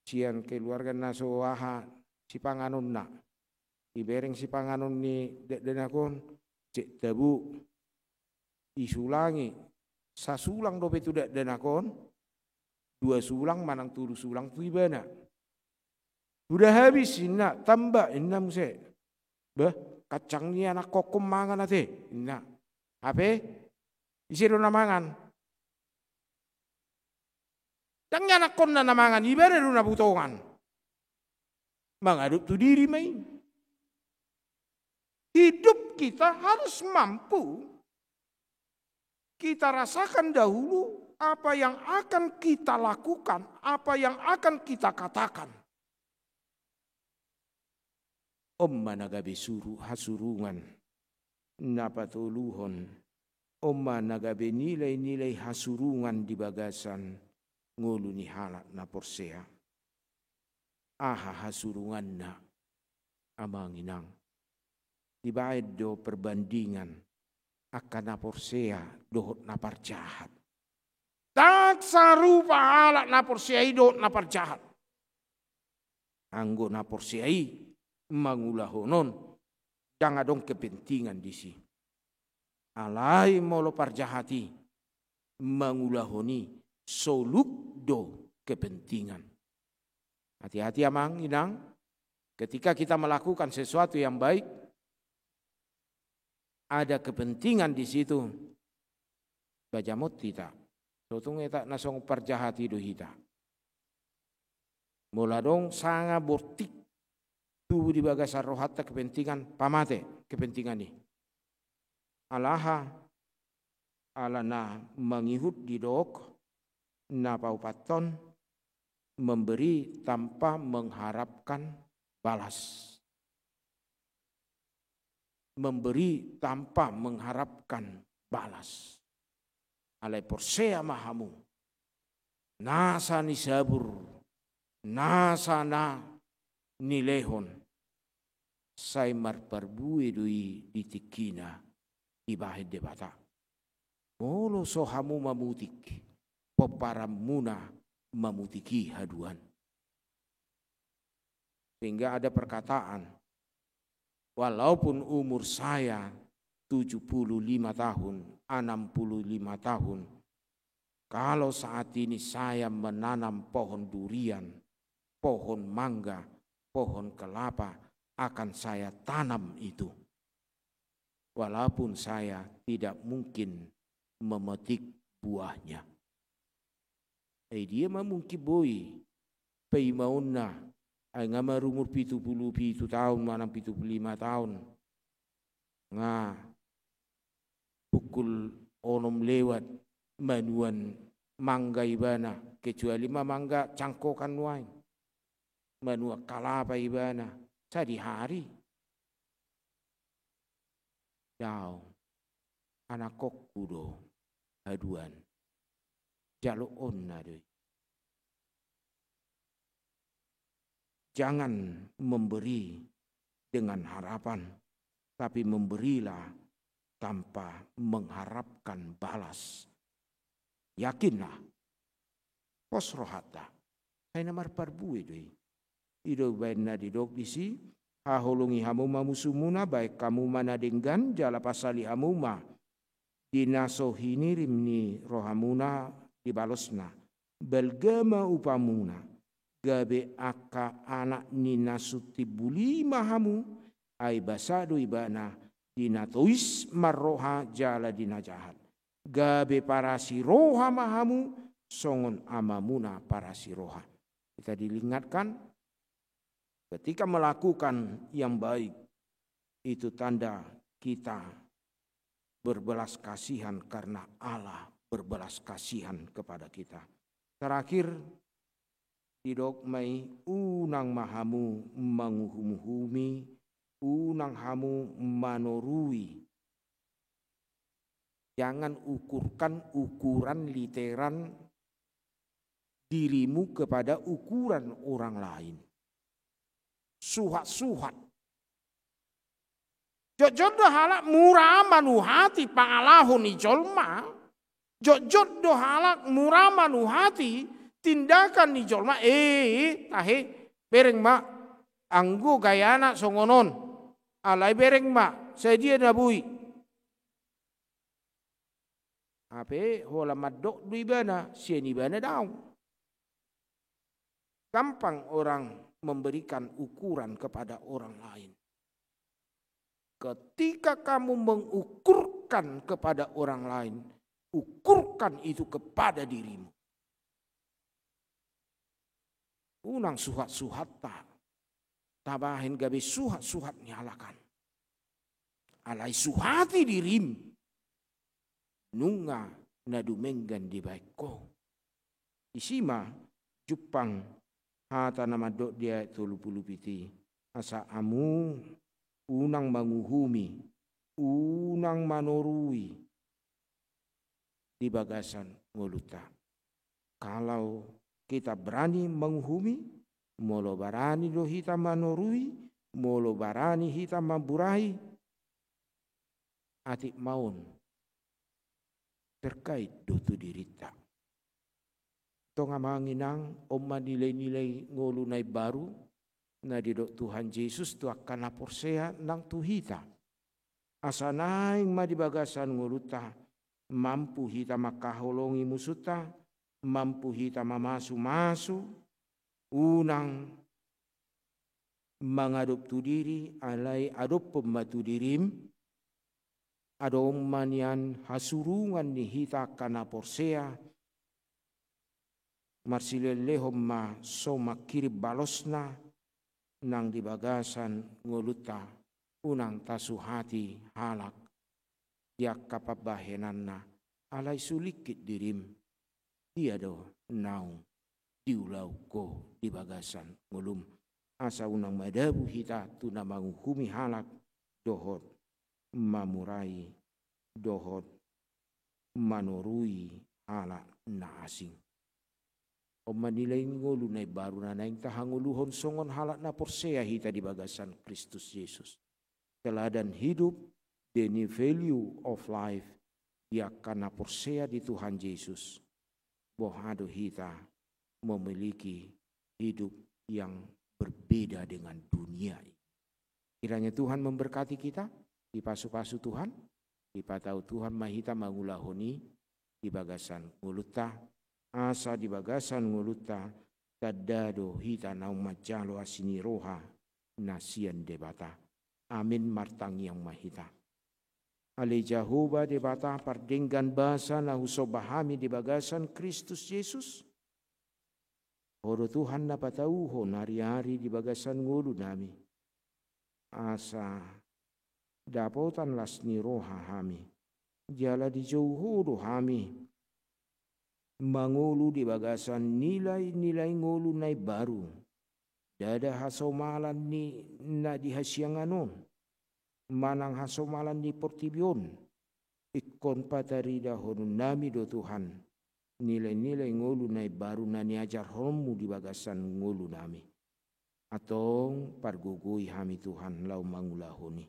sian keluarga na so aha sipanganonna. Dibereng sipanganon ni dakdanak on, cek tabo. Disulangi, sasulang dope tu dakdanak on, dua sulang manang tolu sulang tu ibana. Sudah habis, ninna, tambah, ninna muse. Bah, kacang ni anakkon mangan ate, ninna. Hape, ise do na mangan? Ndang ni anakkonna na mangan, ibana do na butongan. Mangadop tu diri ma i. Hidup kita harus mampu kita rasakan dahulu apa yang akan kita lakukan, apa yang akan kita katakan. On ma na gabe suru-, hasurungan na patoluhon. On ma na gabe nilai-nilai hasurungan di bagasan ngolu ni halak na porsea. Aha hasurunganna, amang inang? Dibaen do perbandingan angka na porsea dohot na parjahat. Ndang sarupa halak na porsea i dohot na parjahat. Anggo na porsea i mangulahon on, ndang adong kepentingan disi. Alai molo parjahat i mangulahon i, soluk do kepentingan. Hati-hati amang inang, ketika kita melakukan sesuatu yang baik, ada kepentingan di situ, bajamot hita. Sotung eta na songon parjahat i do hita. Molo adong sanga bortik tubu di bagasan rohanta kepentingan, pamate kepentingan i. Ala aha? Ala na mangihut didok na paopathon, memberi tanpa mengharapkan balas. Memberi tanpa mengharapkan balas. Alai porsea ma hamu, nasa ni sabur, nasa na nilehon, sai marparbue do i di tingkina dibahen Debata. Molo so hamu mamutik, pomparanmuna mamutik i haduan. Sehingga ada perkataan, walaupun umur saya tujuh puluh lima tahun, enam puluh lima tahun, kalau saat ini saya menanam pohon durian, pohon mangga, pohon kelapa, akan saya tanam itu. Walaupun saya tidak mungkin memetik buahnya. Ai dia ma mungkin boi paimaonna, ai nga marumur pitu pulu pitu taon manang pitu pulu lima taon, nga pukul onom lewat manuan mangga ibana, kecuali ma mangga cangkokan nuaeng, manuan kalapa ibana sadihari. Daong, anakkonku do haduan, jaloonna do i. Jangan memberi dengan harapan, tapi memberilah tanpa mengharapkan balas. Yakinlah, pos rohanta, sai na marparbue do i. I do baen na didok disi, haholongi hamu ma musumuna, baen hamu ma na denggan, jala pasali hamu ma di na so hinirim ni rohamuna dibalosna. Balga ma upamuna, gabe angka anak ni na so timbul i ma hamu, ai basa do ibana di na tois marroha jala di na jahat. Gabe parasi roha ma hamu, songon amamuna parasi roha. Kita diingatkan, ketika melakukan yang baik, itu tanda kita berbelas kasihan karena Allah berbelas kasihan kepada kita. Terakhir, didok ma i, unang ma hamu manguhum-uhumi, unang hamu manorui. Jangan ukurkan ukuran literan dirimu kepada ukuran orang lain. Suhat-suhat. Jotjot do halak mura manuhati pangalaho ni jolma. Jotjot do halak mura manuhati tindakan ni jolma. Eh, tahe, bereng ma. Anggo gayana songon on. Alai bereng ma, sadia na boi. Hape holan mandok do ibana, sian ibana daong. Gampang orang memberikan ukuran kepada orang lain. Ketika kamu mengukurkan kepada orang lain, ukurkan itu kepada dirimu. Unang suhat-suhatta tabahen gabe suhat-suhat ni halak an. Alai suhati dirim, nunga na dumenggan dibaen ho. Disi ma jumpang hata na mandok di ayat tolu pulu pitu i, asa hamu unang manguhumi, unang manorui di bagasan ngolunta. Kalau kita berani menguhumi, molo barani do hita manorui, molo barani hita mamburai, atik ma on terkait do tu dirinta. Tong amang inang, on ma nilai-nilai ngolu na imbaru na didok Tuhan Jesus tu angka na porsea nang tu hita. Asa naeng ma di bagasan ngolunta, mampu hita mangkaholongi musunta, mampu hita mamasu-masu, unang mangadop tu diri, alai adophon ma tu dirim, adong ma nian hasurungan ni hita angka na porsea, Marsilehonlehon ma so mangkirim balosna nang di bagasan ngolunta, unang tasuhati halak di angka pambahenanna, alai sulingkit dirim, dia do naung diulahon Ho di bagasan ngolum. Asa unang madabu hita tu na manguhumi halak dohot mamurai dohot manorui halak na asing. On ma nilai ni ngolu na imbaru na naeng tahangoluhon songon halak na porsea hita di bagasan Kristus Jesus. Teladan hidup, the new value of life, di angka na porsea di Tuhan Jesus. Boha do hita memiliki hidup yang berbeda dengan dunia ini. Kiranya Tuhan memberkati kita, dipasupasu Tuhan, dipatau Tuhan ma hita mangulahon i di bagasan ngolunta, asa di bagasan ngolunta tanda do hita naung manjalo asi ni roha na sian Debata. Amin. Martangiang ma hita. Ale Jahowa Debata pardenggan basa na husomba hami di bagasan Kristus Jesus, Ho do Tuhan na patauhon ariari di bagasan ngolunami, asa dapotan las ni roha hami, jala dijou Ho do hami mangolu di bagasan nilai-nilai ngolu na imbaru, ndada hasomalan ni na di hasiangan on manang hasomalan ni portibi on. Ingkon pataridahononnami do Tuhan nilai-nilai ngolu na imbaru na niajarhonmu di bagasan ngolunami. Antong pargogoi hami Tuhan laho mangulahon i.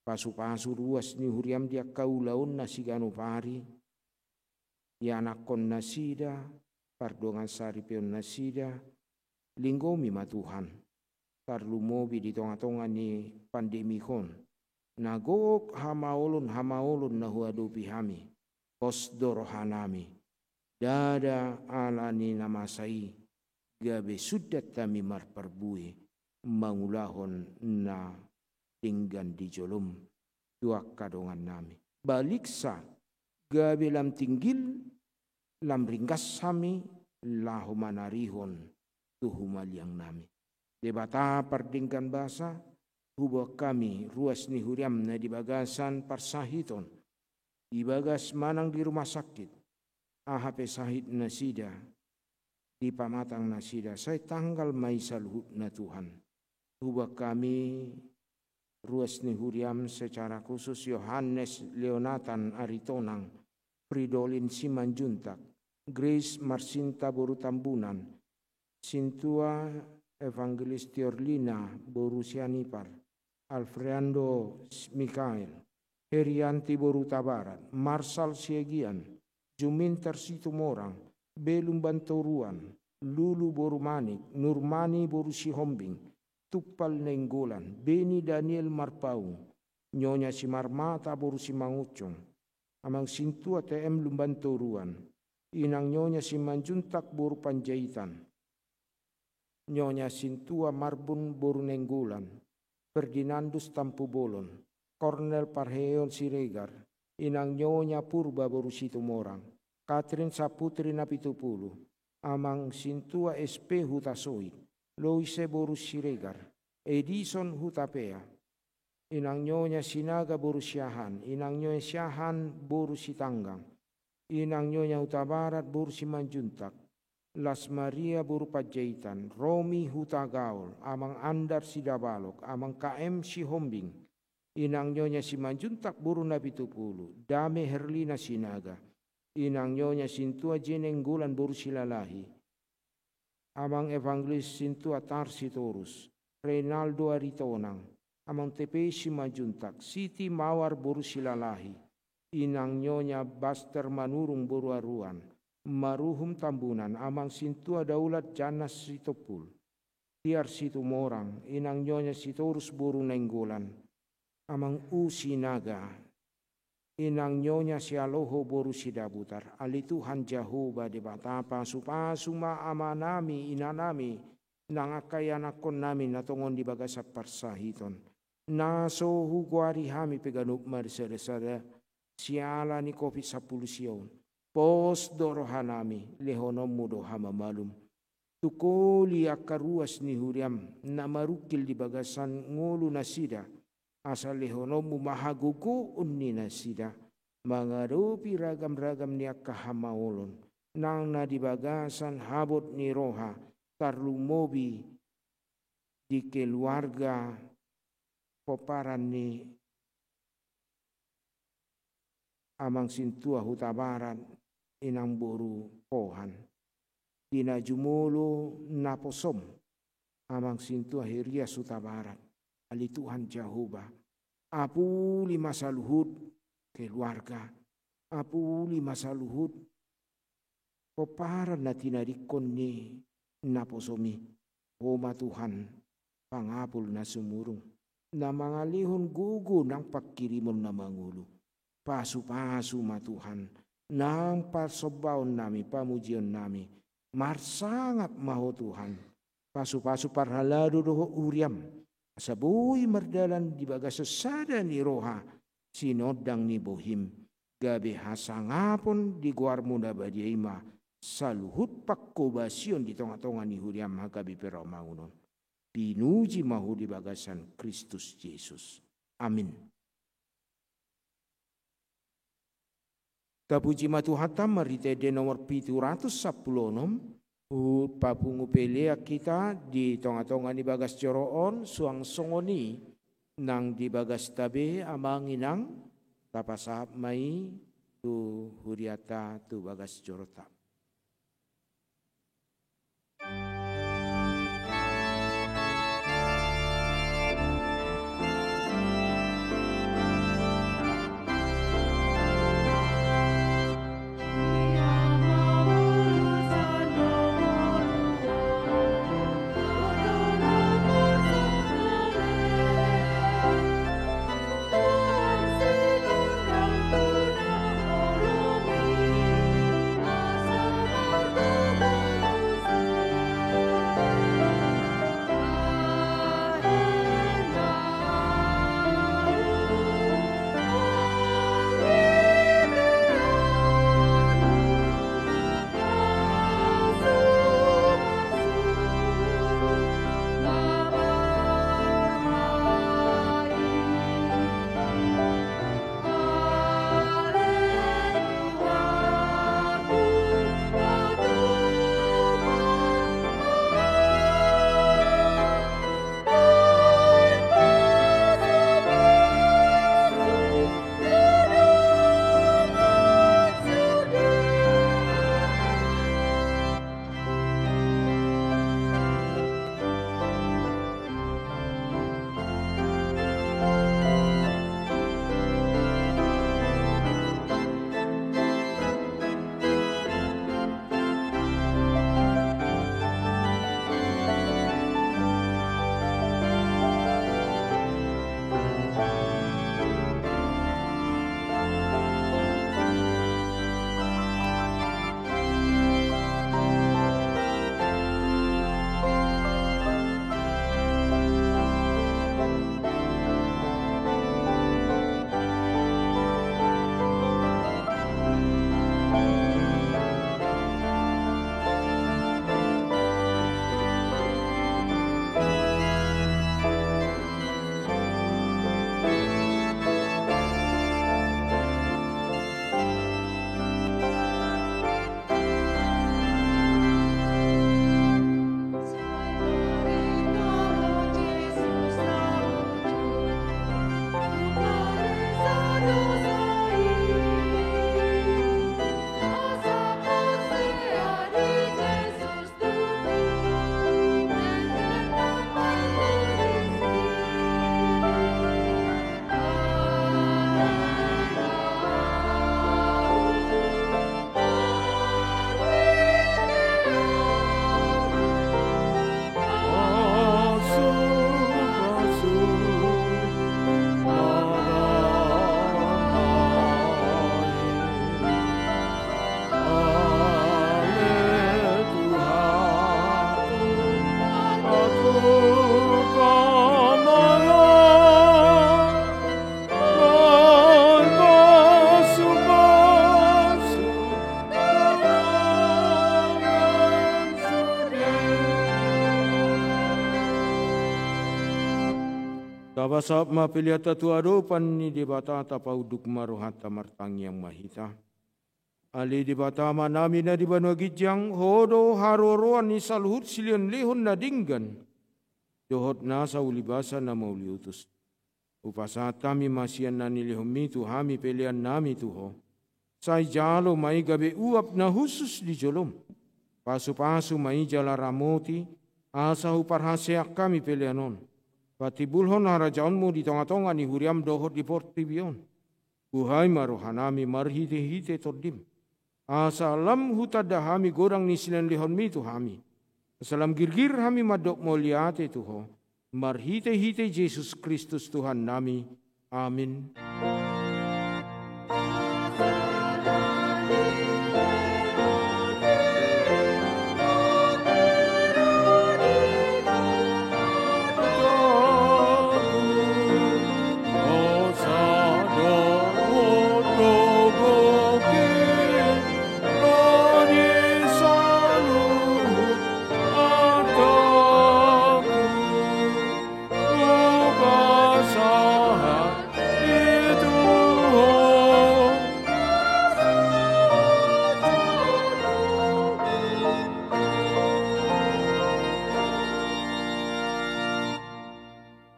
Pasupasu ruas ni huriam di angka ulaonna siganup ari, ianakkon nasida, pardongan saripeon nasida. Linggomi ma Tuhan, tarlumobi di tonga-tonga ni pandemi on, na gok hamaolon-hamaolon na huadopi hami. Pos do rohanami, ndada ala ni na masa i gabe sundat hami marparbue mangulahon na denggan di jolom tu angka dongannami. Baliksa, gabe lam tinggil, lam ringgas hami laho manarihon tu humaliangnami. Debata pardenggan basa, huboan hami ruas ni huriam na di bagasan parsahiton, di bagas manang di rumah sakit, aha pe sahit nasida, di pamatang nasida, sai tanggal ma i saluhutna Tuhan. Huboan hami ruas ni huriam secara khusus Yohanes Leonatan Aritonang, Fridolin Simanjuntak, Grace Marsinta boru Tambunan, Sintua Evangelis Tiorlina boru Sianipar, Alfreando Mikael, Herianti boru Tabarat, Marsal Siagian, Juminter Situmorang, Belum Bantoruan, Lulu boru Manik, Nurmani boru Sihombing, Tumpal Nainggolan, Beni Daniel Marpaung, Nyonya Simarmata boru Simangunsong, Amang Sintua T M Lumbantoruan, Inang Nyonya Simanjuntak boru Panjaitan, Nyonya Sintua Marbun boru Nainggolan, Ferdinandus Tampubolon, Kornel Parheon Siregar, Inang Nyonya Purba boru Situmorang, Katrin Saputri Napitupulu, Amang Sintua S P Hutasoit, Loise boru Siregar, Edison Hutapea, Inang Nyonya Sinaga boru Siahaan, Inang Nyonya Siahaan boru Sitanggang, Inang Nyonya Hutabarat boru Simanjuntak, Las Maria boru Panjaitan, Romi Hutagaol, Amang Andar Sidabalok, Amang K M Sihombing, Inang Nyonya Simanjuntak boru Napitupulu, Dame Herlina Sinaga, Inang Nyonya Sintua J Nainggolan boru Silalahi, Amang Evangelis Sintua Tar Sitorus, Reinaldo Aritonang, Amang T P Simanjuntak, Siti Mawar boru Silalahi, Inang Nyonya Baster Manurung boru Aruan, Maruhum Tambunan, Amang Sintua Daulat Janas Sitompul, Tiar Situmorang, Inang Nyonya Sitorus boru Nainggolan, Amang U Sinaga, Inang Nyonya Sialoho boru Sidabutar. Ale Tuhan Jahowa Debata, pasupasu ma amanami, inanami, nang angka ianakkonnami na tongon di bagasan parsahiton, na so hugoari hami pe ganup marsadasada siala ni covid sampulu sia on. Pos do rohanami, lehononmu do hamamalum. Tungkoli angka ruas ni huriam na marungkil di bagasan ngolu nasida, asa lehononmu ma hagogoon ni nasida mangadopi ragam-ragam ni angka hamaolon, nang na di bagasan habot ni roha, tarlumobi di keluarga pomparan ni Amang Sintua Hutabarat, Inang boru Pohan. Di na jumolo naposom, Amang Sintua Herias Hutabarat, ale Tuhan Jahowa, apuli ma saluhut keluarga, apuli ma saluhut pomparan na tinadingkon ni naposom i. Ho ma Tuhan, pangapul na sumurung, na mangalehon gogo nang pangkirimon na mangolu. Pasu-pasu ma Tuhan nang parsombaonnami, pamujionnami. Marsangap ma Ho Tuhan. Pasu-pasu parhalado dohot huriam, asa boi mardalan di bagasan sada ni roha sinondang ni bohim, gabe hasangapon di goarmu na badia i ma saluhut panghobasion di tonga-tonga ni huriam, hagabe parrohaon on. Pinuji ma Ho di bagasan Kristus Jesus. Amin. Tapuji ma Tuhanta, marhite ende nomor pitu ratus sampulu onom, huhut papungu pelean hita di tonga-tonga ni bagas joro on, suang songon i nang di bagasta be, Amang Inang, tapasahat ma i tu hurianta tu bagas joronta. Tapasahat ma peleanta tu adopan ni Debata, tapaunduk ma rohanta, martangiang ma hita. Ale Debata Amanami na di banua ginjang, Ho do haroroan ni saluhut silehonlehon na denggan dohot nasa ulibasa na mauliutus. Hupasahat hami ma sian na nilehonMi tu hami peleannami tu Ho. Sai jalo ma i gabe uap na hushus di joloM. Pasupasu ma i jala ramoti, asa huparhaseang hami pelean on, patimbulhon harajaonMu di tongatonga ni huriaM dohot di portibi on. Buhai ma rohanami marhitehite TondiM, asa lam hutanda hami godang ni silehonlehonMi tu hami, asa lam girgir hami mandok mauliate tu Ho, marhitehite Jesus Kristus Tuhannami. Amin.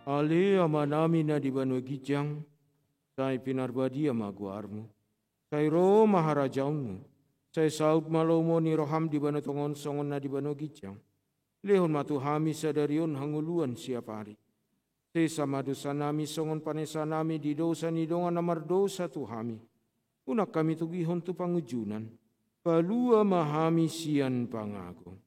Ale Amanami na di banua ginjang, sai pinarbadia ma goarMu. Sai ro ma harajaonMu. Sai saut ma lomo ni rohaM di banua tonga on songon na di banua ginjang. Lehon ma tu hami sadari on hangoluan siapari. Sesa ma dosanami songon panesanami di dosa ni dongan na mardosa tu hami. Unang hami togihon tu pangunjunan. Palua ma hami sian pangago.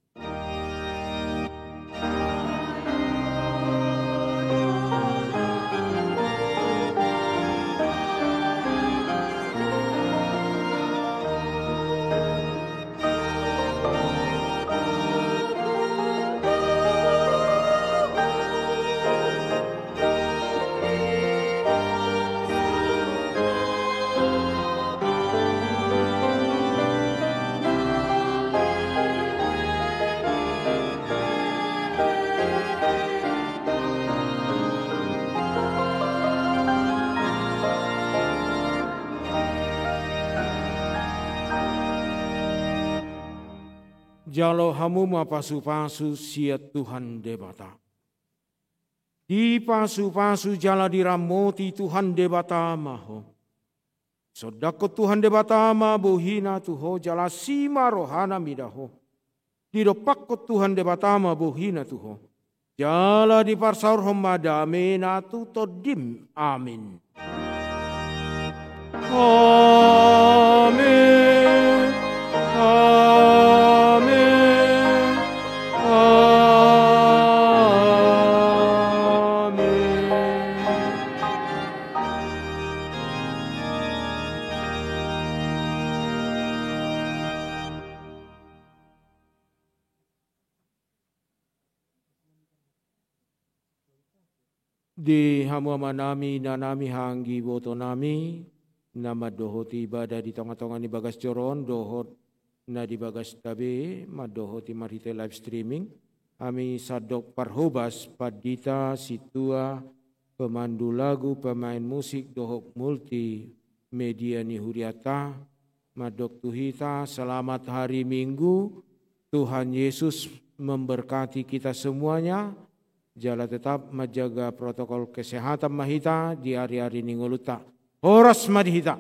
Jalo hamu ma pasupasu sian Tuhan Debata. Dipasupasu jala diramoti Tuhan Debata ma ho. Sondanghon Tuhan Debata ma bohina tu ho, jala asi ma rohana mida ho. Didompakhon Tuhan Debata ma bohina tu ho, jala diparsaorhon ma damena tu tondim. Amin. Amin. Amin. Amin. Di hamu amanami, inanami, anggibotonami, na mandohoti ibadah di tongatonga ni bagas joro on, dohot na di bagasta be mandohoti marhite live streaming. Hami sandok parhobas, pandita, sintua, pemandu lagu, pemain musik, dohot multimedia ni hurianta, mandok tu hita, selamat hari Minggu, Tuhan Yesus memberkati kita semuanya, jala tetap menjaga protokol kesehatan ma hita di ari-ari ni ngolunta. Horas ma di hita.